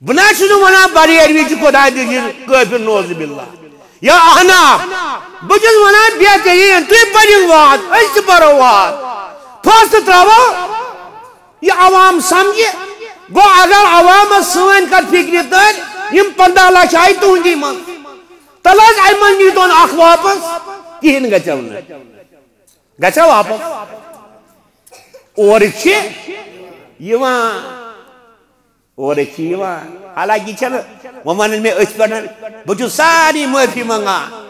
بہٕ نہ چھُس نہٕ ونان بریلوی چھِ خداے دٔلیٖل کٲفِر، نعوذ باللہ۔ یا احناف، بہٕ چھُس ونان بہتریٖن، تُہۍ پٔرِو واز، أسۍ تہِ پرو واز۔ فٲصلہٕ ترٛاوو، یہِ عوام سمجھِ۔ گوٚو اگر عوامس سٲنۍ کتھ فکرِ تٔر، یِم پنٛداہ لچھ آیہِ تُہنٛدی منٛز۔ تَلہٕ حظ، اَمہِ منٛز نیٖتون اکھ واپس، کِہیٖنۍ گژھٮ۪و نہٕ۔ گژھٮ۪و واپس؟ اورٕکۍ چھِ یِوان، اورٕکۍ چھِ یِوان۔ حالانکہِ یہِ چھَنہٕ، وۄنۍ وَنَن مےٚ أتھۍ پٮ۪ٹھ، بہٕ چھُس سارنٕے معٲفی منٛگان۔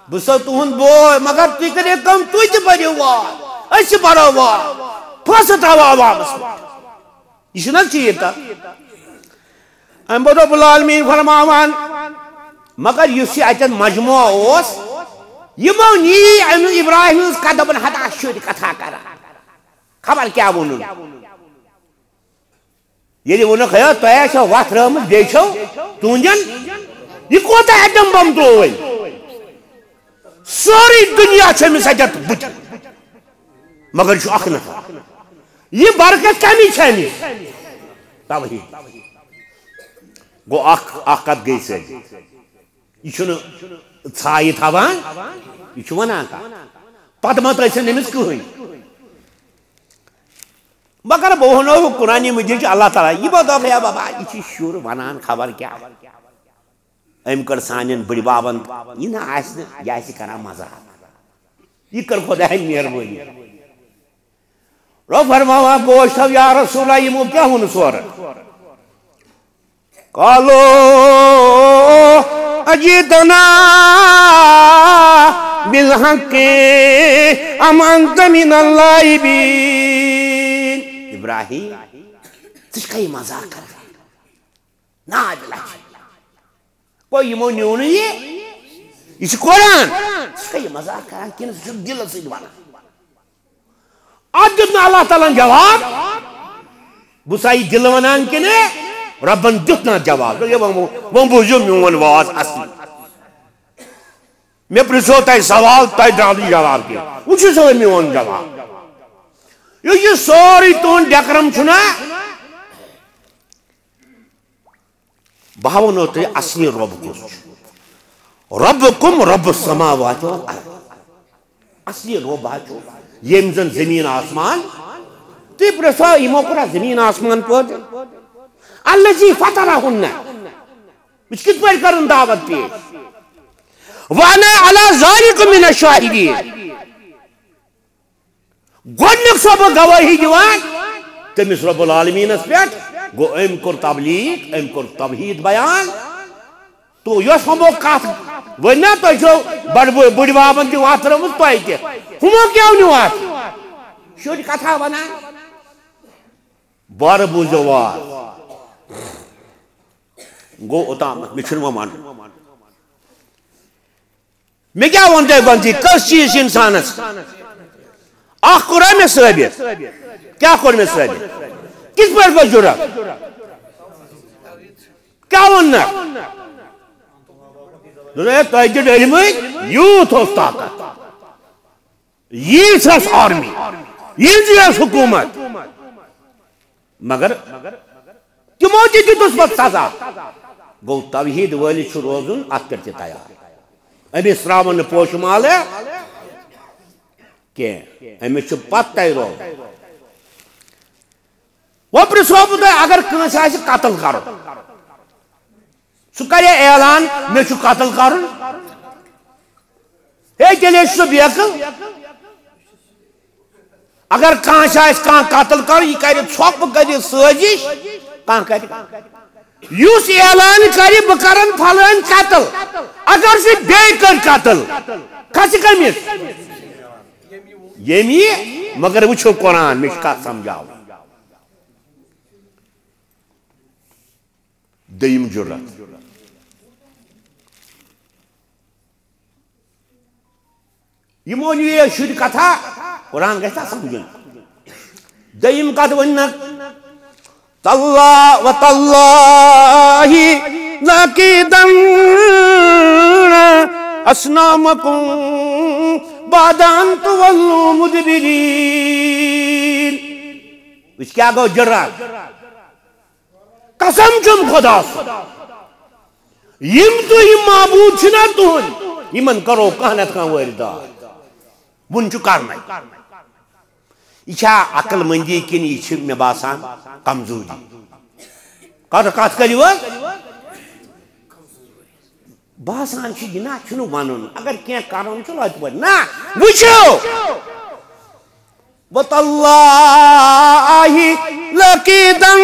بہٕ چھُسو تُہُنٛد بوے، مگر تُہۍ کٔرِو کٲم، تُہۍ تہِ پٔرِو واز، أسۍ تہِ پَرو واز، فٲصلہٕ ترٛاوو عوامَس پٮ۪ٹھ۔ یہِ چھُنہٕ حظ ٹھیٖک کَتھ؟ اَمہِ پَتہٕ رۄب العالمیٖن فرماوان، مگر یُس یہِ اَتٮ۪ن مجموعہ اوس، یِمو نی أمِس ابراہیم ہٕنٛز کَتھ، دَپان، ہتا شُرۍ کَتھا کَران، خبر کیٛاہ ووٚنُن۔ ییٚلہِ ووٚنُکھ، ہے، تۄہہِ آسیو وَتھ رٲومٕژ، بیٚیہِ چھو تُہنٛدٮ۪ن، یہِ کوٗتاہ ایٹم بم ترٛوو وۄنۍ؟ سورُے دُنیا چھُ أمِس اَتٮ۪تھ بُتھِ، مگر یہِ چھُ اکھ نفر۔ یہِ برکت کَمِچ چھےٚ أمِس؟ توحید۔ گوٚو اکھ، اکھ کتھ گٔے سیٚد۔ یہِ چھُنہٕ ژھایہِ تھاوان، یہِ چھُ وَنان کَتھ۔ پتہٕ ما ترٛٲوِتھ أمِس کٕہٕنۍ۔ مگر بہٕ وَنو، قرآنِ مجیٖد چھُ اللہ تعالیٰ، یہِ ما دوٚپ، ہے بابا، یہِ چھُ شُر وَنان خبر کیٛاہ۔ أمۍ کٔر سانٮ۪ن بٕڈِ بابن، یہِ نہ آسہِ نہٕ، یہِ آسہِ کران مزاق۔ یہِ کٔر خۄدایَن مہربٲنی۔ رۄب فرماوان، بہٕ اوسُس، یا رسول اللہ، یِمو کیٛاہ ووٚنُس اورٕ؟ قالوا اجئتنا بالحق ام انت من اللاعبین۔ ابراہیم، ژٕ چھکھا یہِ مزاق کران؟ نعوذ باللہ۔ گوٚو یِمو نیوٗ نہٕ یہِ۔ یہِ چھُ قرآن۔ ژٕ چھُکھا یہِ مزاق کران کِنہٕ ژٕ چھُکھ دِلہٕ سۭتۍ وَنان؟ اَتھ دیُت نہٕ اللہ تعالیٰ ہن جواب۔ بہٕ چھُسا یہِ دِلہٕ وَنان کِنہٕ رۄبَن دیُت نہٕ اَتھ جواب؟ دوٚپ، "ہے، وۄنۍ، وۄنۍ بوٗزِو میون واز اَصلی۔ مےٚ پرٛژھو تۄہہِ سوال، تۄہہِ درٛاو نہٕ جواب کینٛہہ۔ وٕچھِو سا وۄنۍ میون جواب۔ یُس یہِ سورُے تُہُنٛد ڈٮ۪کرَم چھُنہ، بہٕ ہا وَنو تۄہہِ اصلی رۄب کُس چھُ۔ ربکم رب السماوات والارض۔ اصلی رۄب ہا چھُ، ییٚمۍ زَن زٔمیٖن آسمان، تُہۍ پرٛژھو، یِمو کوٚرا زٔمیٖن آسمان پٲدٕ؟ الذی فطرہن۔ بہٕ چھُس کِتھ پٲٹھۍ کَرُن دعوت پیش؟ وانا علی ذالک من الشاہدین۔ گۄڈٕنیُک چھُسو بہٕ گوٲہی دِوان تٔمِس رب العالمینس پٮ۪ٹھ۔ گوٚو، أمۍ کوٚر تبلیغ، أمۍ کوٚر توحید بیان۔ تو یۄس ہُمو کتھ ؤنۍ نا، تۄہہِ چھو بڑٕ بٔڑۍ، بٔڑۍ بابن تہِ وتھ رٲومٕژ، تۄہہِ تہِ۔ ہُمو کیٛاہ نیوٗ اتھ؟ شُرۍ کتھا ونان۔ بارٕ بوٗزِو وار۔ گوٚو اوٚتام، مےٚ چھُنہٕ وۄنۍ ونُن۔ مےٚ کیٛاہ ووٚن تۄہہِ گۄڈٕنیتھٕے؟ کٔژ چیٖز چھِ اِنسانَس؟ اَکھ کوٚر مےٚ ثٲبِت۔ کیٛاہ کوٚر مےٚ ثٲبِت؟ کِتھ پٲٹھۍ گوٚو جُرأت؟ کیٛاہ ووٚن نہٕ؟ دوٚپُن، "ہے، تۄہہِ تہِ ڈٔلۍ مٕتۍ، یوٗت اوس طاقت، ییٖژ ٲس آرمی، ییٖژ ٲس حکوٗمت۔" مگر تِمو تہِ دیُتُس پتہٕ سزا۔ گوٚو، توحیٖد وٲلِس چھُ روزُن اَتھ پٮ۪ٹھ تہِ تیار۔ أمِس ترٛاوَن نہٕ پوشہٕ مالہٕ کینٛہہ، أمِس چھُ پتہٕ تہِ روزُن۔ وۄنۍ پرٛژھو بہٕ تۄہہِ، اگر کٲنٛسہِ آسہِ قتل کرُن، سُہ کرِ اعلان، "مےٚ چھُ قتل کرُن"؟ ہے، تیٚلہِ چھُ سُہ بیقل۔ اگر کٲنٛسہِ آسہِ کانٛہہ قتل کرُن، یہِ کرِ ژھۄپہٕ، کرِ سٲزِش، کانٛہہ کرِ۔ یُس اعلان کرِ، "بہٕ کرن فلٲنۍ قتل"، اگر سُہ بیٚیہِ کٔر قتل، کھسہِ کٔمِس؟ ییٚمہِ یہِ، مگر وٕچھو قرآن، مےٚ چھِ کتھ سمجھاوٕنۍ۔ دوٚیِم جُرأت۔ یِمو نِیے شُرۍ کتھا، قرآن گژھِ نا سمجھُن۔ دوٚیِم کتھ ؤنۍ نکھ، "تاللہ و تاللہ لأکیدن اصنامکم بعد ان تولوا مدبرین۔" وٕچھ کیٛاہ گوٚو جُرأت۔ قسم چھُم خدا سُنٛد، یِم تُہۍ یِم معبوٗد چھِنا تُہُنٛد، یِمن کرو کانٛہہ نتہٕ کانٛہہ وٲرۍ داد۔ وُنہِ چھُ کرنَے۔ یہِ چھا عقل مندی کِنہٕ یہِ چھِ مےٚ باسان کمزوٗری؟ کتھ، کتھ کٔرِو حظ؟ باسان چھُ یہِ نا چھُنہٕ وَنُن، اگر کینٛہہ کَرُن چھُ لۄتہِ پٲٹھۍ۔ نہ، وٕچھِو۔ وتاللہ لأکیدن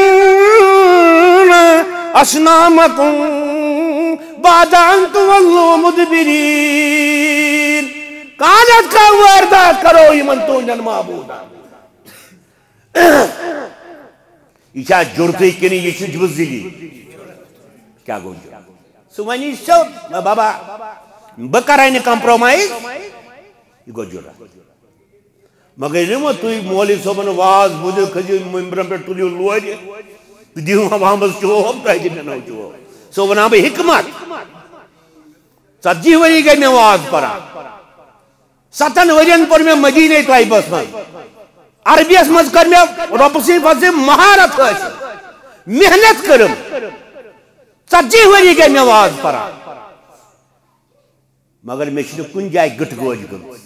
اصنامکم بعد ان تولوا مدبرین۔ کانٛہہ نتہٕ کانٛہہ وٲرۍ داد کرو یِمن تُہنٛدٮ۪ن معبوٗدن۔ یہِ چھا جُرتٕے کِنہٕ یہِ چھُ بُزدِلی؟ کیٛاہ گوٚو جُرت؟ سُہ وَنہِ سیوٚد، "نہ بابا، بہٕ کَرَے نہٕ compromise۔" یہِ گوٚو جُرت۔ مگر ییٚلہِ وۄنۍ تُہۍ مولوی صٲبَن واز بوٗزِو، کھٔسِو مِمبرَن پٮ۪ٹھ، تُلِو لورِ تہٕ دِیِو عوامَس چوب، تۄہہِ تہِ مِنو چوب۔ سُہ وَنان بہٕ حکمت۔ ژتجی ؤری گٔے مےٚ واز پَران۔ ستن ؤرین پوٚر مےٚ مدینے طیبس منٛز۔ عربیس منٛز کٔر مےٚ رۄبہٕ سٕنٛدِ فضلہٕ مہارت حٲصِل، محنت کٔرٕم۔ ژتجی ؤری گٔے مےٚ واز پران، مگر مےٚ چھُنہٕ کُنہِ جایہِ گٕٹہٕ گوج گٔمٕژ۔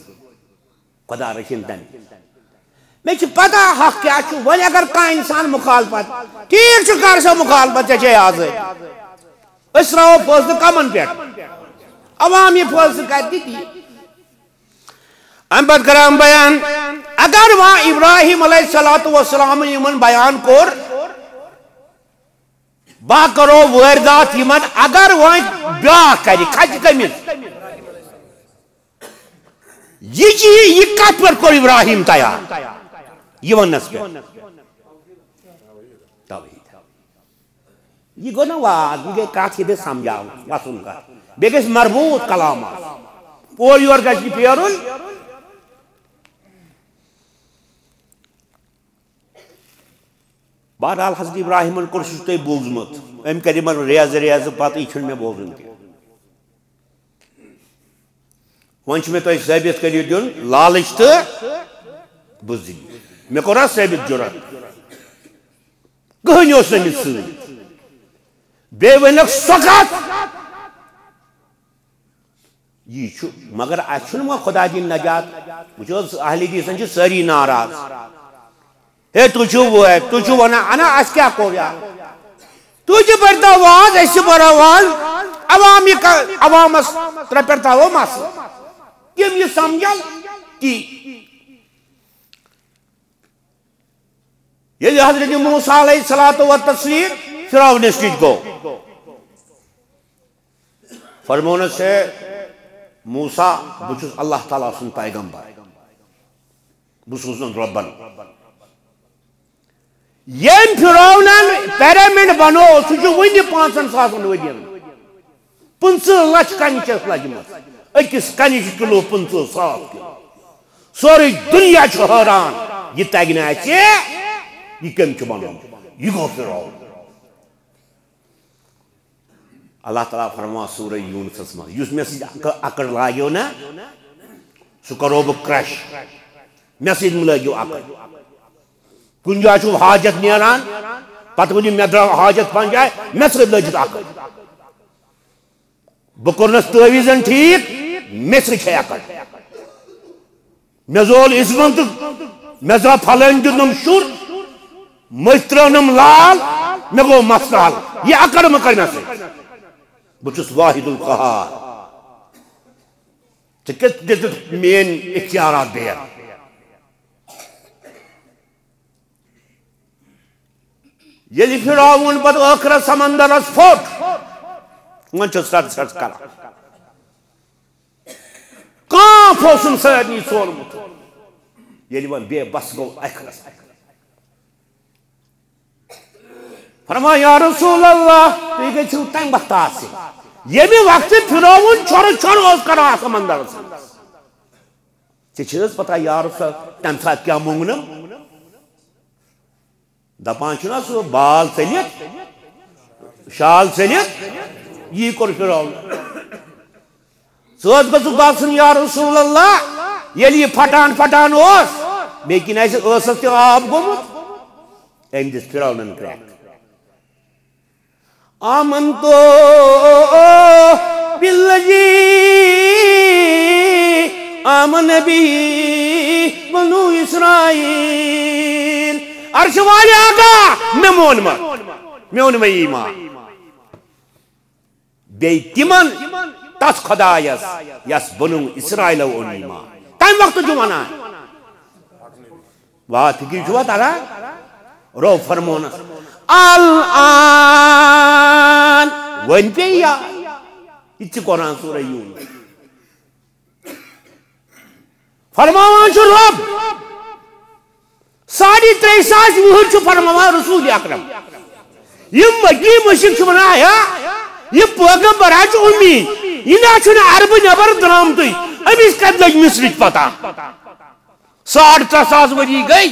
خدا رٔچھِنۍ تَمہِ۔ مےٚ چھِ پتہ حق کیٛاہ چھُ۔ وۄنۍ اگر کانٛہہ انسان مخالفت، ٹھیٖک چھُ، کر سا مخالفت، ژےٚ چھے آزٲدی۔ أسۍ ترٛاوو فٲصلہٕ کمن پٮ۪ٹھ؟ عوام یہِ فٲصلہٕ کرِ تہِ تی۔ امہِ پتہٕ کران بیان، اگر وۄنۍ ابراہیم علیہ الصلوۃ والسلام یِمن بیان کوٚر، بہٕ کرو وٲرۍ داد یِمن، اگر وۄنۍ بیٛاکھ کرِ، کھسہِ کٔمِس؟ یہِ چیٖز، یہِ کتھ پٮ۪ٹھ کوٚر ابراہیم تیار؟ یہِ وننس پٮ۪ٹھ۔ توحید۔ یہِ گوٚو نہ واز، یہِ گٔے کتھ، یہِ گٔے سمجھاوُن، وسُن کتھ۔ بیٚیہِ گژھِ مربوط کلام آسُن۔ اورٕ یورٕ گژھِ نہٕ پھیرُن۔ بہرحال، حضرت ابراہیمن کوٚر، سُہ چھُ تۄہہِ بوٗزمُت۔ أمۍ کَرِ یِمن ریزٕ ریزٕ پتہٕ، یہِ چھُنہٕ مےٚ بوزُن کینٛہہ۔ وۄنۍ چھُ مےٚ تۄہہِ ثٲبت کٔرِتھ دیُن لالٕچ تہٕ بُزدِلی۔ مےٚ کوٚر حظ ثٲبت جُرت؟ کٕہٕنۍ اوس نہٕ أمِس سۭتۍ۔ بیٚیہِ ؤنِکھ سۄ کتھ، یی چھُ، مگر اَسہِ چھُنہٕ وۄنۍ خۄدا دِنۍ نجات۔ وٕچھ حظ، اہل حدیثن چھِ سٲری ناراض۔ ہے، تُہۍ چھِو وٲتۍ، تُہۍ چھِو وَنان، اَنا، اَسہِ کیٛاہ کوٚر یارٕ؟ تُہۍ تہِ پٔرۍتو واز، أسۍ تہِ پَرو واز، عوام یہِ ک-، عوامَس ترٛےٚ پٮ۪ٹھ تھاوو مَسلہٕ۔ تِم یہِ سَمجھن تی۔ ییٚلہِ حضرت موسیٰ علیہ الصلوۃ والتسلیم فرعونس نِش گوٚو، فرمونس، "ہے موسیٰ، بہٕ چھُس اللہ تعالیٰ سُنٛد پیغمبر، بہٕ سوٗزنَن رۄبن۔" ییٚمۍ فرعونن پیرامڈ بنوو، سُہ چھُ وُنہِ پانٛژن ساسن ؤرین۔ پٕنٛژٕہ لچھ کنہِ چھس لجمژ۔ أکِس کنہِ چھُ کِلو پٕنٛژٕہ ساس کِلو۔ سورُے دُنیا چھُ حٲران، یہِ تگہِ نہٕ اَسہِ، یہِ کٔمۍ چھُ بنومُت؟ یہِ گوٚو فرعون۔ اللہ تعالیٰ فرماوان سورہ یونسس منٛز، یُس مےٚ سۭتۍ اکڑ، اکڑ لاگیو نا، سُہ کرو بہٕ کرش۔ مےٚ سۭتۍ مہٕ لٲگِو اکڑ۔ کُنہِ جایہِ چھُو حاجت نیران، پتہٕ ؤنِو، مےٚ درٛاو حاجت پنٛنہِ جایہِ، مےٚ سۭتۍ لٲجِتھ اکڑ۔ بہٕ کوٚرنس تعویذن ٹھیک، مےٚ سۭتۍ چھے اکڑ۔ مےٚ زول عصمت، مےٚ زا پھلٲنۍ دیُتنم شُر، مٔسۍ ترٲونم لال، مےٚ گوٚو مسلہٕ حل۔ یہِ اکڑ مہ کر مےٚ سۭتۍ۔ بہٕ چھُس واحد القہار۔ ژےٚ کتھ دِژٕتھ میٲنۍ اختیارات بیر؟ ییٚلہِ فرعون پتہٕ ٲخرس سمندرس پھوٚٹ، وۄنۍ چھُس رٹ سٹ کران۔ کانٛہہ اوسُن سارنٕے ژولمُت۔ ییٚلہِ وۄنۍ بے بس گوٚو ٲخرس، فرمان، یا رسول اللہ، تُہۍ گٔژھِو تمہِ وقتہٕ آسٕنۍ، ییٚمہِ وقتہٕ فرعون چھۄرٕ چھۄرٕ اوس کران سمندرس منٛز۔ ژےٚ چھِ حظ پتہ، یا رسول، تمہِ ساتہٕ کیٛاہ مونٛگنم؟ دپان چھُنا سُہ بال ژٔلِتھ، شال ژٔلِتھ، یی کوٚر فرعون۔ ژٕ حظ گوٚژھُکھ باسُن، یا رسول اللہ، ییٚلہِ یہِ پھٹان پھٹان اوس، مےٚ کِنۍ آسہِ ٲسس تہِ آب گوٚمُت۔ أمۍ دِژ فرعونن کرٛٮ۪کھ۔ آمنت بالذی آمن به بنو اسرائیل۔ عرش والے آقا، مےٚ مون مہ، مےٚ اوٚن مےٚ ایمان۔ بیٚیہِ تِمن، تتھ خدایس، یس بنو اسرائیلو اوٚن ایمان۔ تمہِ وقتہٕ چھُ ونان۔ وا فکر چھُوا تران؟ رو فرمونس، الان، وۄنۍ پیٚیہِ یاد۔ یہِ تہِ چھِ قرآن سورہ یونس۔ فرماوان چھُ رب، ساڑِ ترٛےٚ ساس وُہٕرۍ چھُ فرماوان رسول اکرم۔ یِم مکی مُشرِک چھِ ونان، ہے، یہِ پیغمبر حظ چھُ اُمی، یہِ نہ حظ چھُنہٕ عربہٕ نٮ۪بر درامتُے، أمِس کتہِ لٔج مصرٕچ پتہ؟ ساڑ ترٛےٚ ساس ؤری گٔے،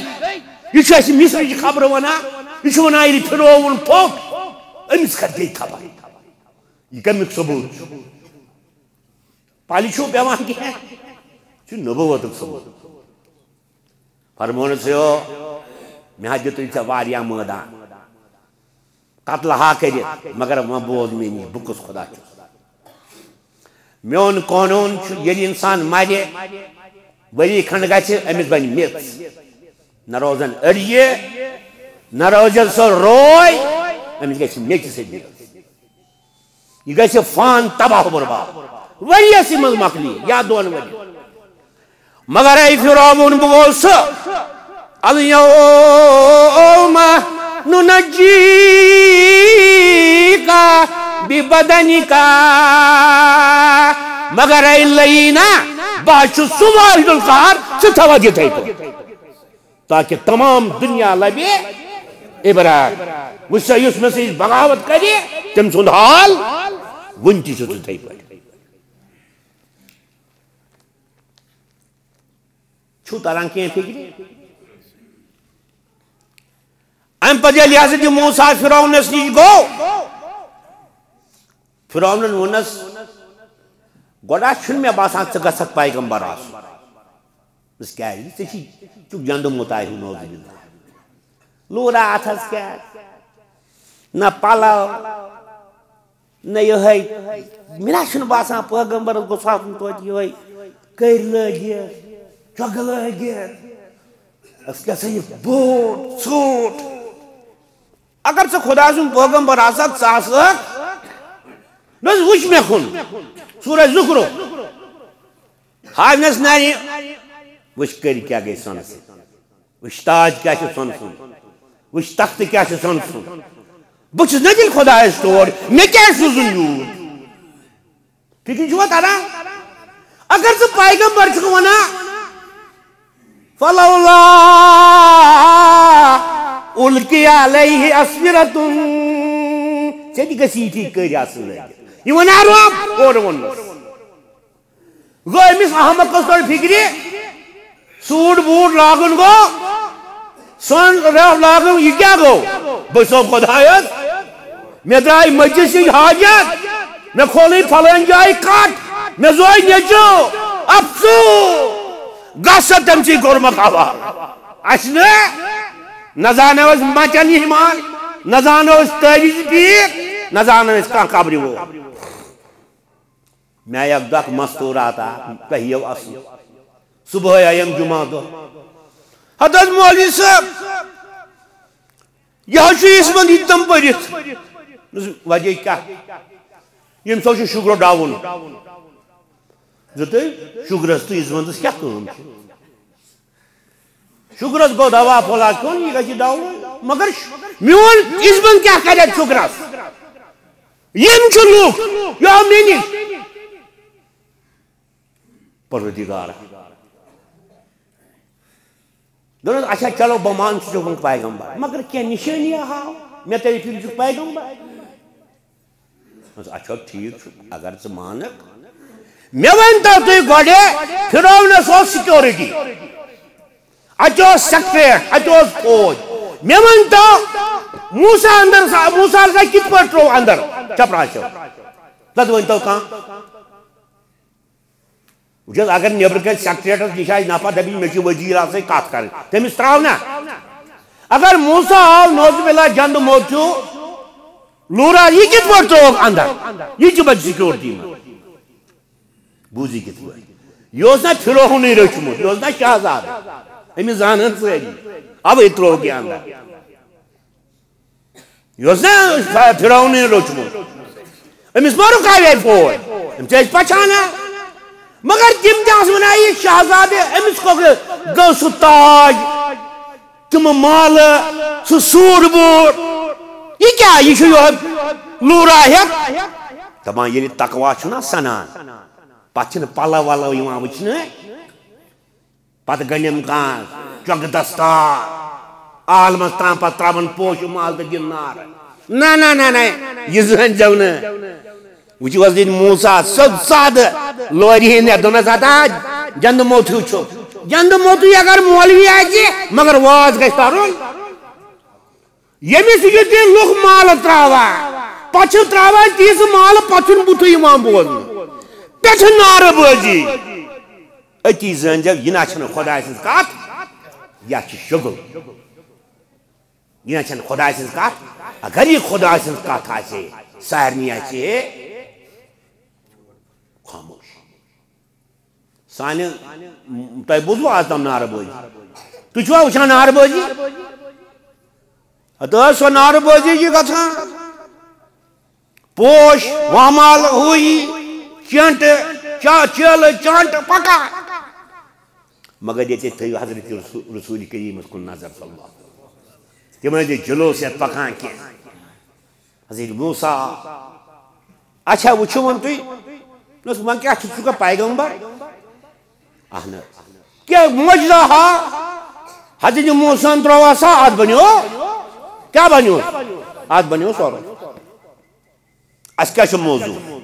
یہِ چھُ اَسہِ مصرٕچ خبرٕ ونان، یہِ چھُ ونان، ییٚلہِ فرعون پھوٚٹ، أمِس کتہِ گٔے خبر؟ یہِ کمیُک ثبوت چھُ؟ پلہِ چھُو پٮ۪وان کینٛہہ؟ چھُ نبوتُک ثبوت۔ فرمونس ہیو، مےٚ ہا دیُتُے ژےٚ واریاہ مٲدان قتل ہا کٔرِتھ، مگر وۄنۍ بوز مےٚ نِش، بہٕ کُس خدا چھُس۔ میون قونوٗن چھُ، ییٚلہِ انسان مرِ، ؤری کھنڈ گژھِ، أمِس بنہِ میٚژ، نہ روزن أڈجہِ، نہ روزن سۄ روے، أمِس گژھِ میٚژِ سۭتۍ میٚژ۔ یہِ گژھِ فان تباہ و برباد۔ ؤریَسٕے منٛز مۄکلی یا دۄن ؤرین۔ مگر اے فرعون، بہٕ گوس سُہ، الیوم ننجیک ببدنک، مگر اے لعینا، بہٕ حظ چھُس سُہ واحد القہار، ژٕ تھاوَتھ یِتھَے پٲٹھۍ۔ تاکہ تمام دنیا لبہِ عبرت۔ وٕچھ سا، یُس مےٚ سۭتۍ بغاوت کرِ، تٔمۍ سُنٛد حال وُنہِ تہِ چھُ تِتھَے پٲٹھۍ۔ چھُو تران کینٛہہ فِکرِ؟ اَمہِ پتہٕ ییٚلہِ حضرت موسیٰ فرعونس نِش گوٚو، فرعونن ووٚننس، "گۄڈٕ چھُنہٕ مےٚ باسان ژٕ گژھکھ پیغمبر آسُن۔" دوٚپُس، "کیٛازِ؟ ژےٚ چھی، ژٕ چھُکھ جندٕ مُتاہِل، نعوذ باللہ۔ لوٗرا اَتھس کیٛاہ؟ نہ پَلو، نہ یِہوٚے۔ مےٚ نہ چھُنہٕ باسان پیغمبرس گوٚژھ آسُن توتہِ یِہوٚے کٔرۍ لٲگِتھ، چۄگہٕ لٲگِتھ۔ اَسہِ کیٛاہ سا یہِ بوٗٹ، سوٗٹ؟" اگر ژٕ خۄداے سُنٛد پیغمبر آسکھ، ژٕ آسکھ، نہ حظ، وٕچھ مےٚ کُن، سورہ زخرف، ہاونس نرِ، وٕچھ کٔرۍ کیٛاہ گٔے سۄنہٕ سۭتۍ، وٕچھ تاج کیٛاہ چھُ سۄنہٕ سُنٛد، وٕچھ تختہٕ کیٛاہ چھُ سۄنہٕ سُنٛد۔ بہٕ چھُس نہ تیٚلہِ خۄدایس ٹوٹھ، مےٚ کیٛازِ سوٗزُن یوٗر؟ فِکرِ چھُوا تران؟ اگر ژٕ پیغمبر چھُکھ ونان، "فلولا القی علیہ اسورۃ"، ژےٚ تہِ گژھی یِتھی کٔرۍ آسٕنۍ لٲگِتھ۔ یہِ ونان رۄب، اورٕ ووٚنمس۔ گوٚو أمِس احمقس توٚر فِکرِ، سوٗٹ بوٗٹ لاگُن گوٚو، سۄن رۄپھ لاگُن، یہِ کیٛاہ گوٚو؟ بہٕ چھُسو خۄدایَس، مےٚ درٛاے مٔجِس نِش حاجت، مےٚ کھولٕے فلٲنۍ جایہِ کَٹھ، مےٚ زوے نیٚچو۔ افسوس، گژھ سا تٔمۍ سٕے کوٚرمُت حوالہٕ۔ اَسہِ نہٕ، نہ زانو أسۍ مَچَن یہِ مال، نہ زانو أسۍ تٲویٖز پیٖر، نہ زانو أسۍ کانٛہہ قبرِ وول۔ مےٚ آیہِ اکھ دۄہ اکھ مستوٗرات اکھ، تۄہہِ یِیو اَصٕل۔ صُبحٲے آیم جمعہ دۄہ۔ ہتہٕ حظ مولوی صٲب، یہِ حظ چھُ یِژھ منٛز یہِ تِم پٔرِتھ۔ وجہ کیٛاہ؟ ییٚمہِ سۭتۍ چھُ شُگر ڈاوُن۔ زِ تُہۍ شُگرس تہٕ یِژھ منٛزس کیٛاہ کٲم چھِ؟ شُگرس گوٚو دوا پھوٚلہ کھیوٚن، یہِ گژھِ ڈاوُن۔ مگر ش-، میون عزمن کیٛاہ کرِ اتھ شُگرس؟ یِم چھِ لُکھ، یہِ آو مےٚ نِش۔ پروردگار۔ دوٚپنس، اچھا، چلو، بہٕ مانہٕ ژٕ چھُکھ پیغمبر، مگر کینٛہہ نِشٲنی ہاو مےٚ، تیٚلہِ چھُکھ پیغمبر۔ دوٚپنس، اچھا، ٹھیٖک چھُ، اگر ژٕ مانکھ۔ مےٚ ؤنۍ تو تُہۍ گۄڈٕ، فرعونس اوس سیکورٹی، اتہِ اوس سیکرٹریٹ، اتہِ اوس فوج۔ مےٚ ؤنۍ تو، موسیٰ اندر سا-، موسیٰ ہسا کِتھ پٲٹھۍ ترٛوو اندر چپراسی؟ تتھ ؤنۍ تو کانٛہہ۔ وٕچھ حظ، اگر نیٚبرٕ کنہِ سیکرٹریٹس نِش آسہِ نفر، دپہِ، مےٚ چھِ وزیٖرس سۭتۍ کتھ کرٕنۍ، تٔمِس ترٛاو نا۔ اگر موسیٰ آو، نعوذ باللہ، جندٕ موتیو لورا، یہِ کِتھ پٲٹھۍ ترٛووُکھ اندر؟ یہِ تہِ بچہِ سیکورٹی منٛز۔ بوٗزِو کِتھ پٲٹھۍ؟ یہِ اوس نا فرعونٕے رٔچھمُت، یہِ اوس نا شہزادٕ، أمِس زانہٕ ہن سٲری، اوے ترٛووُکھ یہِ اندر۔ یہِ اوس نا فرعونٕے روٚچھمُت۔ أمِس ما رُکاوے فوج؟ أمِس ٲسۍ پَژھانان۔ مگر تِم تہِ آسہٕ وَنان، یہِ شہزادٕ، أمِس کۄکرِ گوٚو سُہ تاج، تِم مالہٕ، سُہ سوٗر بوٗر۔ یہِ کیٛاہ؟ یہِ چھُ یِہوٚے لوٗرا ہٮ۪تھ۔ دَپان، ییٚلہِ تقوا چھُنہ سَنان، پَتہٕ چھِنہٕ پَلَو وَلَو یِوان وٕچھنہٕ۔ پتہٕ گٔنڈِم کانٛہہ چۄکہٕ دستار، عالمس تام پتہٕ ترٛاوان پوشہٕ مال تہٕ دِن نعرٕ۔ نہ، نہ، نہ، نہ، یہِ زٲنۍ زٮ۪و نہٕ۔ وٕچھِو حظ، ییٚتہِ موسیٰ سیوٚد سادٕ لورِ ہِنٛدۍ دوٚپنس، ہتا جندٕ موتھیوٗ چھُ۔ جندٕ موتھوٗ اگر مولوی آسہِ، مگر واز گژھِ ترُن۔ ییٚمِس یہِ تہِ لُکھ مالہٕ ترٛاوان، پتہٕ چھِ ترٛاوان تیٖژٕ مالہٕ، پتہٕ چھُنہٕ بُتھُے یِوان بوزنہٕ۔ پٮ۪ٹھٕ نعرٕ بٲزی۔ أتی زٲنۍزیو، یہِ نہ چھَنہٕ خۄداے سٕنٛز کَتھ، یہِ چھِ شُگُل۔ یہِ نہ چھَنہٕ خۄداے سٕنٛز کَتھ۔ اگر یہِ خۄداے سٕنٛز کَتھ آسہِ ہے، سارنٕے آسہِ ہے خاموش۔ سانہِ، تۄہہِ بوٗزوٕ آز تام نعرٕ بٲزی؟ تُہۍ چھِوا وٕچھان نعرٕ بٲزی؟ ہتہٕ ٲس سۄ نعرٕ بٲزی یہِ گژھان۔ پوش، وامال، ہوٗیی، چینٹہٕ، چا-، چیلہٕ، چانٹہٕ پکان۔ مگر ییٚتہِ تھٲیِو حضرت رسو-، رسول کریٖمس کُن نظر صلی اللہ علیہ وسلم۔ تِم ٲسۍ نہٕ جلوس یتھ پکان کینٛہہ۔ حضرت موسیٰ، اچھا، وٕچھِو وۄنۍ تُہۍ، دوٚپُس، وۄنۍ کیٛاہ چھُ، ژٕ چھُکھا پیغمبر؟ اہن حظ۔ کیٛاہ معجزہ ہا؟ حضرت موسیٰ ہن ترٛوو سا، اتھ بنیو، کیٛاہ بنیو؟ اتھ بنیو سورُے۔ اسہِ کیٛاہ چھُ موضوع؟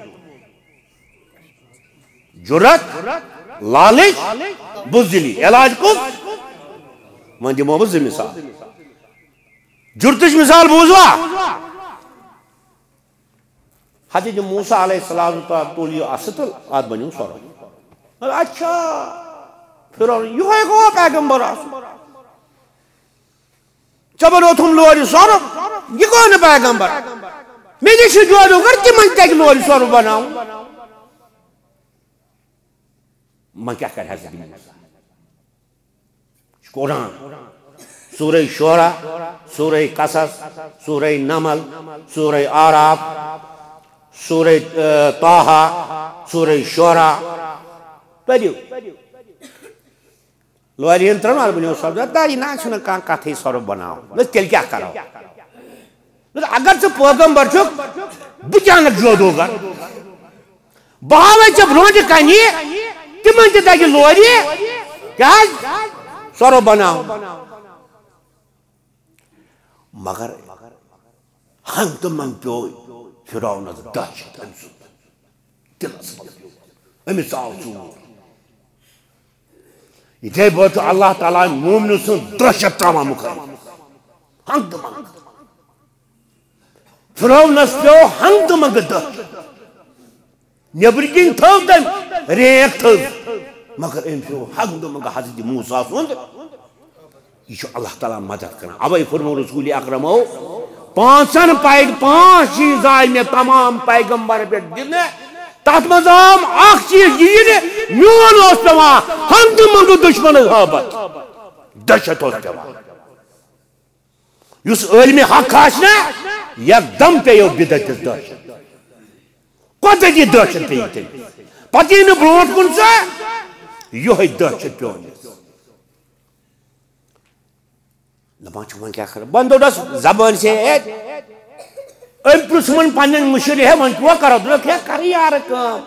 جُرت، لالچ، بُزدِلی۔ علاج کُس؟ وۄنۍ دِمو بہٕ زٕ مثال۔ جُرتٕچ مثال بوٗزوا؟ حضرت موسیٰ علیہ السلام تُل یہِ اَسہٕ تہٕ اَتھ بنیو سۄرُپھ۔ اچھا، فرعون، یِہوٚے گوٚو پیغمبر آسُن۔ ژےٚ بنووتھُم لورِ سۄرُپھ، یہِ گوٚو نہٕ پیغمبر۔ مےٚ نِش چھِ جادوگر، تِمن تہِ ہیٚکہِ لورِ سۄرُپھ بناوُن۔ وۄنۍ کیٛاہ کرِ حضرت موسیٰ؟ قرآن، سورہ شعراء، سورہ قصص، سورہ نمل، سورہ اعراف، سورہ، آ، طٰہٰ، سورہ شعراء۔ پٔرِو۔ لورِ ہن ترٛٲو نہٕ، بہٕ نِمو سۄرُپھ۔ دَپہِ، نہ، یہِ نہ چھُنہٕ کانٛہہ کَتھٕے سۄرُپھ بَناوُن۔ نہ، تیٚلہِ کیٛاہ کَرو؟ نہ، اگر ژٕ پیغمبر چھُکھ، بہٕ کیٛاہ نہٕ جادوگر؟ بہٕ ہاوے ژےٚ برونٛٹھٕ کنہِ، تِمن تہِ دگہِ لورِ، کیٛاہ حظ؟ سۄرُپھ بناو۔ مگر ہنگ تہٕ منگ پیوٚو فرعونس دہشت أمۍ سُنٛد۔ دِلس منٛز پیوٚو۔ أمِس آو ژوٗر۔ یِتھے پٲٹھۍ چھُ اللہ تعالیٰ مومنہٕ سُنٛد دہشت تراوان مُخٲلِف۔ ہنگ تہٕ منگ۔ فرعونس پیوٚو ہنگہٕ تہٕ منگہٕ دٔہ۔ نیبرۍ کِنۍ تھٲو تٔمۍ ریکھ تھٔز، مگر أمۍ پیوٚو ہنگہٕ تہٕ منگہٕ حضرت موسیٰ سُنٛد۔ یہِ چھُ اللہ تعالیٰ مدد کران۔ اوے فرموو رسول اکرمو، پانٛژن پیغ-، پانٛژھ چیٖز آے مےٚ تمام پیغمبر پٮ۪ٹھ دِنہٕ۔ تتھ منٛز آو اکھ چیٖز یہِ، یہِ نہٕ میون اوس پٮ۪وان ہنگہٕ تہٕ منگہٕ دُشمنس ہٲبتھ، دہشت اوس پٮ۪وان۔ یُس عٲلمِ حق آسہِ نا، یکدم پیٚیو بدعتس دہشت۔ قۄدرتی دہشت پیٚیہِ تٔمِس۔ پتہٕ یی نہٕ برونٛٹھ کُن سۄ، یِہوٚے دہشت پیوٚو أمِس۔ دپان چھُ، وۄنۍ کیٛاہ کرٕ؟ بہٕ دوٚپنس، زبٲنۍ سے ہے۔ أمۍ پرٛژھ وۄنۍ پننٮ۪ن مُشِر، ہے، وۄنۍ کیٛاہ کرو؟ دوٚپُکھ، ہے، کرٕ یارٕ کٲم۔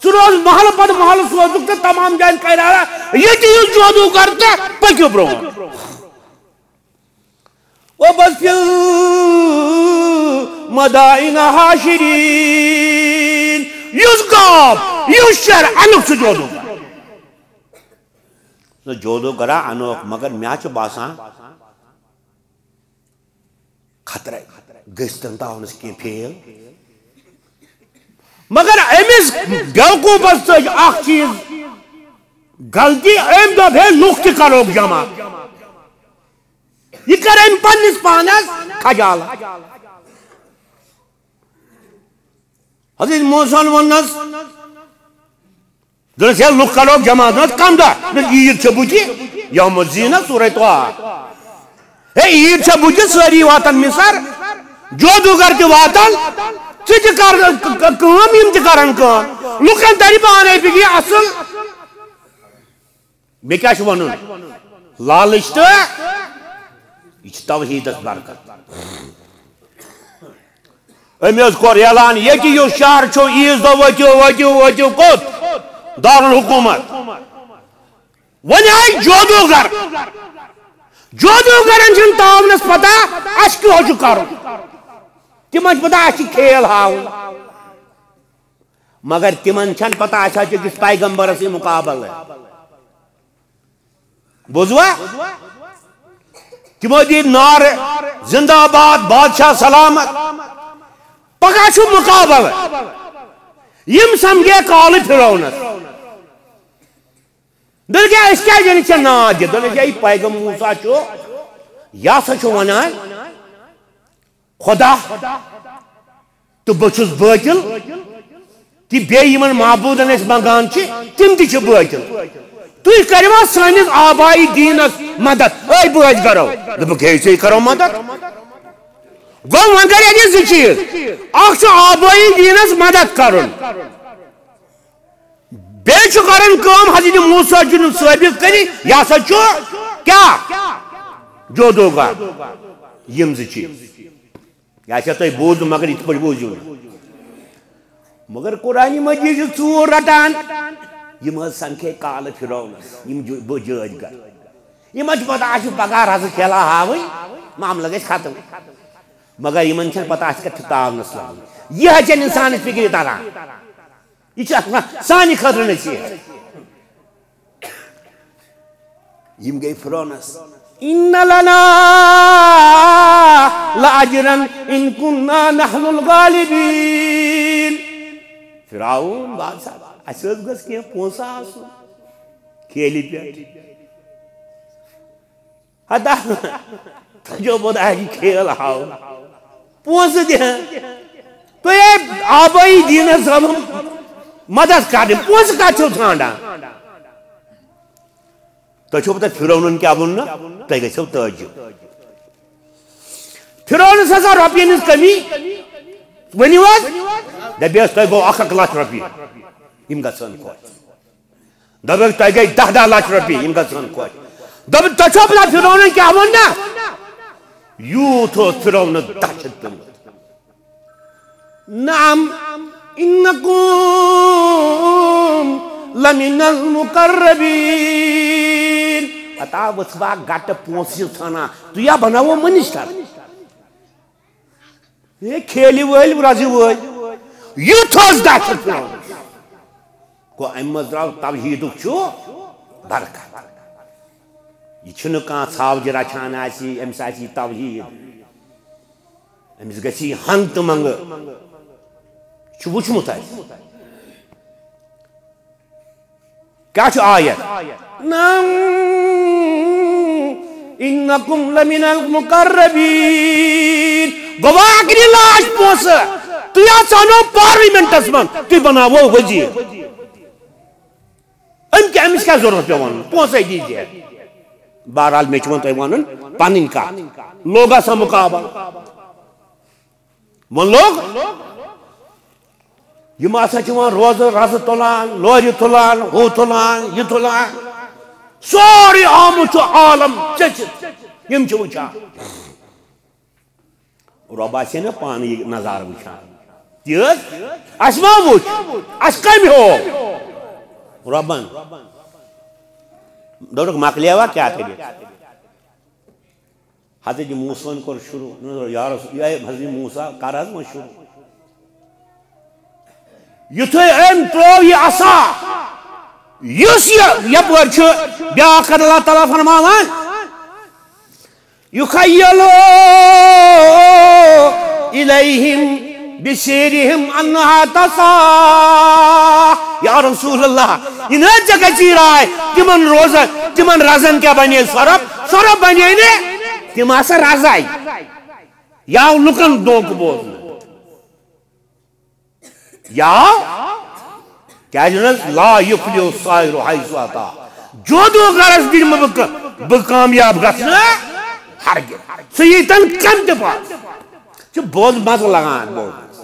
ژٕ روز محلہٕ پتہٕ محلہٕ سوزُکھ تہٕ تمام جاین کرارا، ییٚتہِ یُس جادوٗگر تہٕ پٔکِو برونٛٹھ۔ وبث في المدائن حاشرين۔ یُس گام، یُس شہر، انُکھ سُہ جودوٗ۔ سُہ جودوٗ کرا انُکھ، مگر مےٚ چھُ باسان خطرے گٔژھتن تاونس کینٛہہ فیل۔ مگر أمِس بیوقوٗفس سۭتۍ اکھ چیٖز غلطی، أمۍ دوٚپ، ہے، لُکھ تہِ کروکھ جمع۔ یہِ کَرن پننِس پانس خجالت۔ حضرت موسیٰ ہن ووٚننس، دوٚپنس، ہے، لُکھ کَرو جمع، دوٚپنس، کَم دۄہ؟ دوٚپنس، عیٖد چھےٚ بُتھِ، یوم الزیٖنہ، سورہ طٰہٰ۔ ہے، عیٖد چھےٚ بُتھِ، سٲری واتن مصر، جادوٗگر تہِ واتن، ژٕ تہِ کر ک-، ک-، کٲم، یِم تہِ کرن کٲم۔ لُکن ترِ پانے فِکرِ اصل۔ مےٚ کیٛاہ چھُ وَنُن؟ لالٕچ تہٕ یہِ چھِ توحیٖدس برکت۔ أمۍ حظ کوٚر اعلان، ییٚتہِ یُس شہر چھُ، عیٖذ دۄہ وٲتِو، وٲتِو، وٲتِو کوٚت؟ دارالحکوٗمت۔ وۄنۍ آے جادوٗگر۔ جادوٗگرن چھِنہٕ تاونس پتہ اَسہِ کیٛاہ چھُ کرُن۔ تِمن چھِ پتہ اَسہِ چھِ کھیل ہاوُن۔ مگر تِمن چھنہٕ پتہ اَسہِ حظ چھُ أکِس پیغمبرس سۭتۍ مُقابلہٕ۔ بوٗزوا؟ تِمو دِتۍ نعرٕ، زندہ باد، بادشاہ سلامت۔ پگاہ چھُ مُقابلہٕ۔ یِم سمجھے کالہٕ فرعونس۔ دوٚپُکھ، ہے، أسۍ کیٛازِ أنِتھ ژےٚ ناد دِتھ؟ دوٚپُکھ، ہے، یہِ پیغمبر موسیٰ چھُ، یہِ ہسا چھُ ونان، خدا تہٕ بہٕ چھُس بٲطِل، تہٕ بیٚیہِ یِمن معبوٗدن أسۍ منٛگان چھِ، تِم تہِ چھِ بٲطِل۔ تُہۍ کٔرِوا سٲنِس آبائی دیٖنس مدد؟ أے بٲژ کرو۔ دوٚپُکھ، ہے، ژےٚ کرو مدد۔ گوٚو، وۄنۍ گٔے اَتہِ زٕ چیٖز۔ اکھ چھُ آبٲئی دیٖنس مدد کرُن۔ بیٚیہِ چھُ کران کٲم، حضرت موسیٰ چھُ نہٕ ثٲبت کٔرِتھ، یہِ ہسا چھُ کیٛاہ؟ جودوگر۔ یِم زٕ چیٖز۔ یہِ آسہِ ہا تۄہہِ بوٗزمُت، مگر یِتھ پٲٹھۍ بوٗزِو نہٕ۔ مگر قرآن مجید چھُ ژوٗر رٹان۔ یِم حظ سمکھے کالہٕ فرعونس، یِم جو-، بہٕ جٲج گر۔ یِمن چھُ پتہ، اَسہِ چھُ پگاہ رزٕ کھیلا ہاوٕنۍ، معاملہٕ گژھِ ختم۔ مگر یِمن چھَنہٕ پتہ، اَسہِ کتھ چھُ تاونس لگُن۔ یہِ حظ چھَنہٕ انسانس فکرِ تران۔ یہِ چھِ اکھ سانہِ خٲطرٕ نصیحت۔ یِم گٔے فرعونس، ان لنا لاجرا ان کنا نحن الغالبین۔ فرعون بادشاہ، اَسہِ حظ گژھِ کینٛہہ پونٛسہٕ آسُن کھیلہِ پٮ۪ٹھ۔ ہتا، تۄہہِ چھو پتہ اَسہِ کھیل ہاو۔ پونٛسہٕ دِہن۔ تُہۍ ہے آبٲیی دیٖنس رَلُن مدد کرنہِ۔ پونٛسہٕ کتھ چھِو ژھانڈان؟ تۄہہِ چھو پتہ فرعونن کیٛاہ ووٚن نہ؟ تۄہہِ گژھیو تعجب۔ فرعونس ہسا رۄپین ہٕنٛز کمی۔ ؤنِو حظ۔ دپیس تۄہہِ گوٚو اکھ اکھ لچھ رۄپیہِ۔ یِم گژھن خۄش۔ دوٚپُکھ، تۄہہِ گٔے دَہ دَہ لَچھ رۄپیہِ، یِم گژھن خۄش۔ دوٚپُن، تۄہہِ چھو پتہ فرعونن کیٛاہ ووٚن نا؟ یوٗت اوس فرعونس دہشت پیوٚمُت۔ نعم، انکم لمن المقربین۔ پتہ ؤژھ با گٹہٕ پونٛسہٕ چھِ ژھانان، تُہۍ یا بناوو منسٹر۔ ہے کھیلہِ وٲلۍ، رزِ وٲلۍ، یُتھ اوس دہشت پھٔہلان۔ گوٚو، اَمہِ منٛز درٛاو توحیٖدُک چھُ برکت۔ یہِ چھُنہٕ کانٛہہ ژھاوجہِ رچھان آسہِ، أمِس آسہِ یہِ توحیٖد۔ أمِس گژھِ یہِ ہنٛگ تہٕ منٛگہٕ۔ چھُ وُچھمُت اَسہِ۔ کیٛاہ چھُ آیت؟ نعم، انکم لمن المقربین۔ گوٚو اکھ لاش پونٛسہٕ، تُہۍ آسنو پارلیمنٹس منٛز، تُہۍ بناوو وزیر۔ أمۍ کیٛاہ، أمِس کیٛاہ ضروٗرت پیوٚو وَنُن؟ پونٛسَے دیٖزِ۔ بہرحال، مےٚ چھُ وۄنۍ تۄہہِ وَنُن پَنٕنۍ کَتھ۔ لوٚگ آسان مُقابلہٕ۔ وۄنۍ لوٚگ۔ یِم ہسا چھِ وۄنۍ روزٕ رَزٕ تُلان، لورِ تُلان، ہُہ تُلان، یہِ تُلان۔ سورُے آمُت چھُ عالم ژٔٹِتھ۔ یِم چھِ وٕچھان۔ رۄب آسہِ ہے نہ پانہٕ یہِ نظارٕ وٕچھان۔ تہِ حظ، اَسہِ ما وٕچھ؟ اَسہِ کَمہِ ہوو؟ رۄبَن۔ دوٚپُکھ، مۄکلیوا کیٛاہ کٔرِتھ؟ حضرت موسیٰ ہَن کوٚر شروٗع۔ دوٚپُن، یا رسول، یا حضرت موسیٰ، کَر حظ وۄنۍ شروٗع؟ یُتھُے أمۍ ترٛوو یہِ عصا، یُس یہِ یَپٲرۍ چھُ، بیٛاکھ کَتھ اللہ تعالیٰ فرماوان، یُخیل الیہم بصیرہم انہا تسعی۔ یا رسول اللہ، یہِ نہ حظ ژےٚ گژھی راے، تِمن روزن، تِمن رزن کیٛاہ بنے سۄرپھ؟ سۄرپھ بنے نہٕ، تِم آسہٕ رزے۔ یا لُکن دھوکہٕ بوزنہٕ۔ یا کیازِ نہ حظ؟ لا یفلح الساحر حیث اتی۔ جادوگرس دِمہٕ بہٕ کا-، بہٕ کامیاب گژھنہٕ ہرگز۔ سُہ یی تن کم تہِ پاس۔ چھُ بوز مزٕ لگان بوزنس۔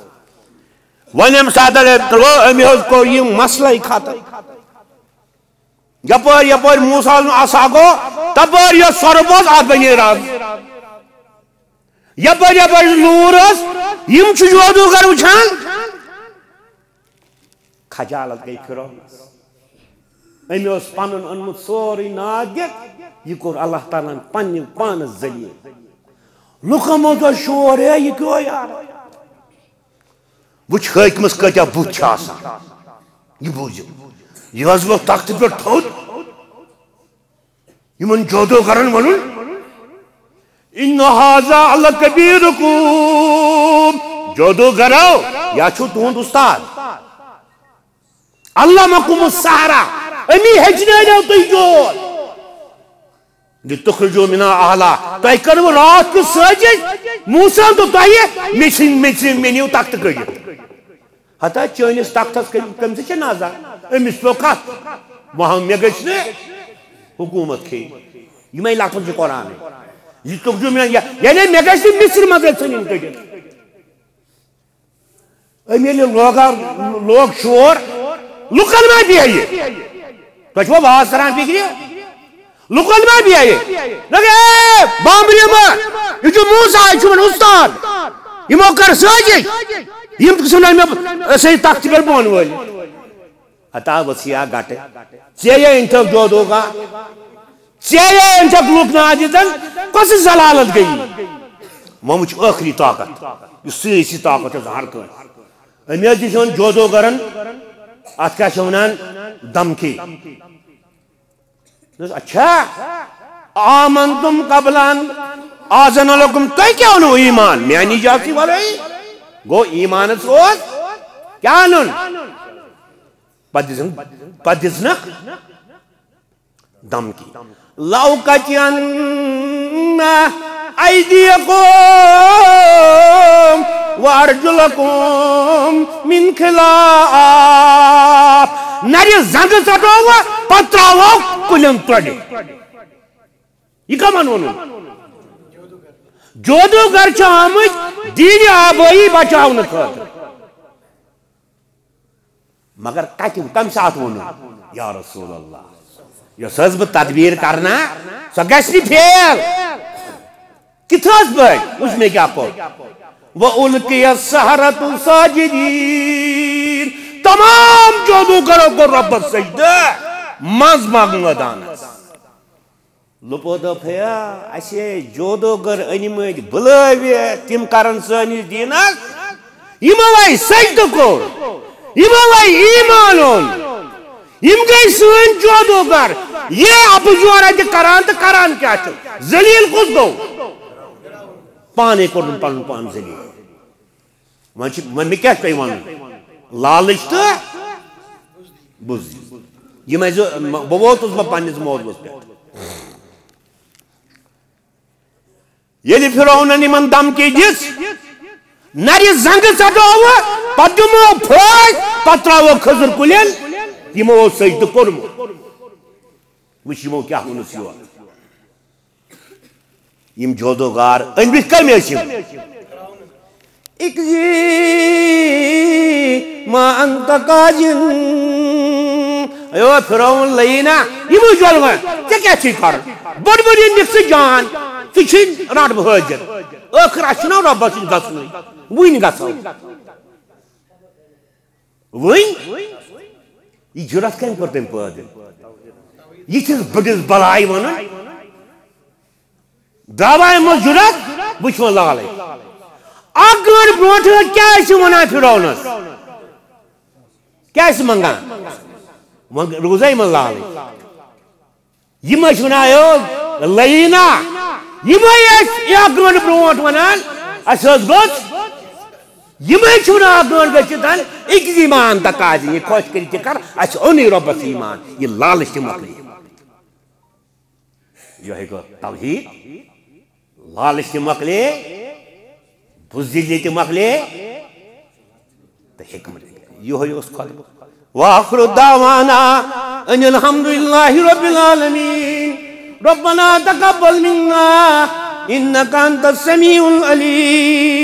وۄنۍ ییٚمہِ ساتہٕ أمۍ ترٛوو، أمۍ حظ کوٚر یہِ مسلے ختم۔ یپٲرۍ یپٲرۍ موسیٰ ہن عصا گوٚو، تپٲرۍ یۄس سۄرپھ ٲس، اتھ بنے رز۔ یپٲرۍ یپٲرۍ لوٗر ٲس، یِم چھِ جادوگر وٕچھان۔ خجالت گٔے فرعونس۔ أمۍ اوس پنُن اوٚنمُت سورُے ناد دِتھ، یہِ کوٚر اللہ تعالیٰ ہن پننہِ پانس ذلیل۔ لُکن منٛز اوس شور، ہے، یہِ کیٛاہ یار؟ وٕچھ، حٲکمس کۭتیٛاہ بُتھ چھِ آسان۔ یہِ بوٗزِو، یہِ حظ ووٚتھ تختہٕ پٮ۪ٹھ تھوٚد۔ یِمن جادوگرن ووٚنُن، ان ھذا لکبیرکم، جادوگرو، یا چھُ تُہُنٛد اُستاد۔ علمکم السحرہ، أمی ہیٚچھنٲیو تُہۍ جوت۔ لتخرجوا منها اہلہا، تۄہہِ کٔروٕ راتھ کیُتھ سٲزِش؟ موسیٰ ہن دوٚپ تۄہہِ، مےٚ ژھٕنۍ، مےٚ ژھٕنۍ، مےٚ نِیِو تختہٕ کٔڑِتھ۔ ہتا چٲنِس تختس کٔمۍ، کٔمۍ سۭتۍ چھِ نظر؟ أمِس پیوٚو کتھ؟ وۄنۍ مےٚ گٔژھ نہٕ حکوٗمت کھیٚنۍ۔ یِمے لفظ چھِ قرآنٕکۍ۔ لتخرجوا من، یعنی مےٚ گژھِ نہٕ مصر منٛز ژھٕنٕنۍ کٔڑِتھ۔ أمۍ ییٚلہِ لوگا، لوگ شور، لُکن ما بیٚہہِ؟ تۄہہِ چھُوا واز تران فِکرِ؟ لُکن ما بیٚہہِ؟ دوٚپُکھ، "اے، بامبرِ ما، یہِ چھُ موسیٰ، یہِ چھُ وۄنۍ اُستاد۔ یِمو کٔر سٲزِش۔ یِم ژھٕنن مےٚ أسۍ تختہِ پٮ۪ٹھ بۄن وٲلِتھ۔" ہتا ؤژھ یا گٹہٕ۔ ژےٚ یا أنۍ تھو جودوگا۔ ژےٚ یا أنۍ تھو لُکھ نادِتن۔ کۄس ذلالت گٔیی؟ وۄنۍ وٕچھ ٲخری طاقت۔ یُس سٲرسٕے طاقت چھُ آسان ہر کٲنٛسہِ۔ أمۍ حظ دِژ یِمن جودوگرن، اتھ کیٛاہ چھِ ونان؟ دھمکی۔ دوٚپُس، "اچھا، آمنتم قبل ان آذن لکم، تۄہہِ کیٛاہ اوٚنوُ ایمان میٛانہِ اجازتہٕ ورٲے؟" گوٚو ایمانس اوس کیٛاہ اَنُن؟ پتہٕ دِژٕن، پتہٕ دِژنکھ دھمکی۔ لو قطعن ایدیکم وارجلکم من خلاف۔ نرِ زنٛگہٕ ژٹو وۄنۍ، پتہٕ ترٛاوو کُلٮ۪ن تۄڑِ۔ یہِ کمن ووٚنُن؟ جودوگر چھِ آمٕتۍ دیٖنِ آبٲیی بچاونہٕ خٲطرٕ۔ مگر کتہِ، کمہِ ساتہٕ ووٚنُن؟ یا رسول اللہ، یۄس حظ بہٕ تدبیر کرنا، سۄ گژھِ نہٕ فیل۔ کِتھ حظ پٲٹھۍ؟ وٕچھ مےٚ کیٛاہ کوٚر۔ وَأُلْقِيَ السَّحَرَةُ سَاجِدِينَ۔ تمام جادوگرو کوٚر رۄبس سجدٕ منٛز مٲدانس۔ لُکو دوٚپ، "ہے، اَسہِ ہے جودوگر أنۍمٕتۍ بُلٲوِتھ، تِم کرن سٲنِس دیٖنس۔ یِمو ہے سجدٕ کوٚر، یِمو ہے ایمان اوٚن، یِم گٔے سٲنۍ جودوگر۔ یہِ اَپُز یورٕ اَتہِ کران تہٕ کران کیٛاہ چھُ؟ ذلیل کُس گوٚو؟" پانے کوٚرُن پنُن پان ذلیل۔ وۄنۍ چھِ، وۄنۍ مےٚ کیٛاہ چھُ تۄہہِ وَنُن؟ لالٕچ تہٕ بُزدِل۔ یِم ٲسۍ زٕ، بہٕ ووتُس بہٕ پننِس موضوعس پٮ۪ٹھ۔ ییٚلہِ فرعونن یِمن دھمکی دِژ، نرِ زنگہٕ ژٹووٕ، پتہٕ دِمو پھٲسۍ، پتہٕ ترٛاوو کھٔزٕر کُلٮ۪ن، یِمو اوس سجدٕ کوٚرمُت۔ وٕچھ یِمو کیٛاہ ووٚنُس یورٕ۔ یِم جودوگار أنۍ مٕتۍ کٔمۍ ٲسۍ یِم؟ اِکزی ما انت کاذب۔ ایو فرعون لئی نا، یِمو جۄلوَن، ژےٚ کیٛاہ چھُے کَرُن؟ بٔڑ بٔڑ یہِ نِکھ ژٕ جان، ژٕ چھُے رَٹہٕ بہٕ حٲضِر۔ ٲخٕر اَسہِ چھُنہ رۄبَس نِش گژھُنٕے، وٕنۍ گژھو۔ وۄنۍ یہِ جُرت کٔمۍ کوٚر تٔمۍ پٲدٕ؟ یہِ چھِس بٔڑِس بلاے وَنُن۔ دعوایہِ منٛز جُرت، وٕچھ وۄنۍ لالٕے۔ اَکھ گٲنٛٹہٕ برونٛٹھ ٲسۍ کیٛاہ ٲسۍ وَنان فرعونَس؟ کیٛاہ ٲسۍ منٛگان؟ وۄنۍ روٗزا یِمَن لالٕے۔ یِم ٲسۍ وَنان، "او لعینا"، یِمَے ٲسۍ اَکھ گٲنٛٹہٕ برونٛٹھ وَنان، "اَسہِ حظ گوٚژھ"۔ یِمَے چھِ وَنان اَکھ گٲنٛٹہٕ گٔژھِتھ، "اِکزی ما انت کاذب"، یہِ خۄش کٔرِتھ تہِ کَر، اَسہِ اوٚنُے رۄبَس ایٖمان، یہِ لالٕچ تہِ مۄکلے۔ یِہوٚے گوٚو توحیٖد، لالٕچ تہِ مۄکلے، بُزدِلی تہِ مۄکلے، تہٕ حکمت تہِ۔ یِہوٚے اوس خۄطبہٕ۔ وآخر دعوانا ان الحمد للہ رب العالمین۔ ربنا تقبل منا انک انت السمیع العلیم۔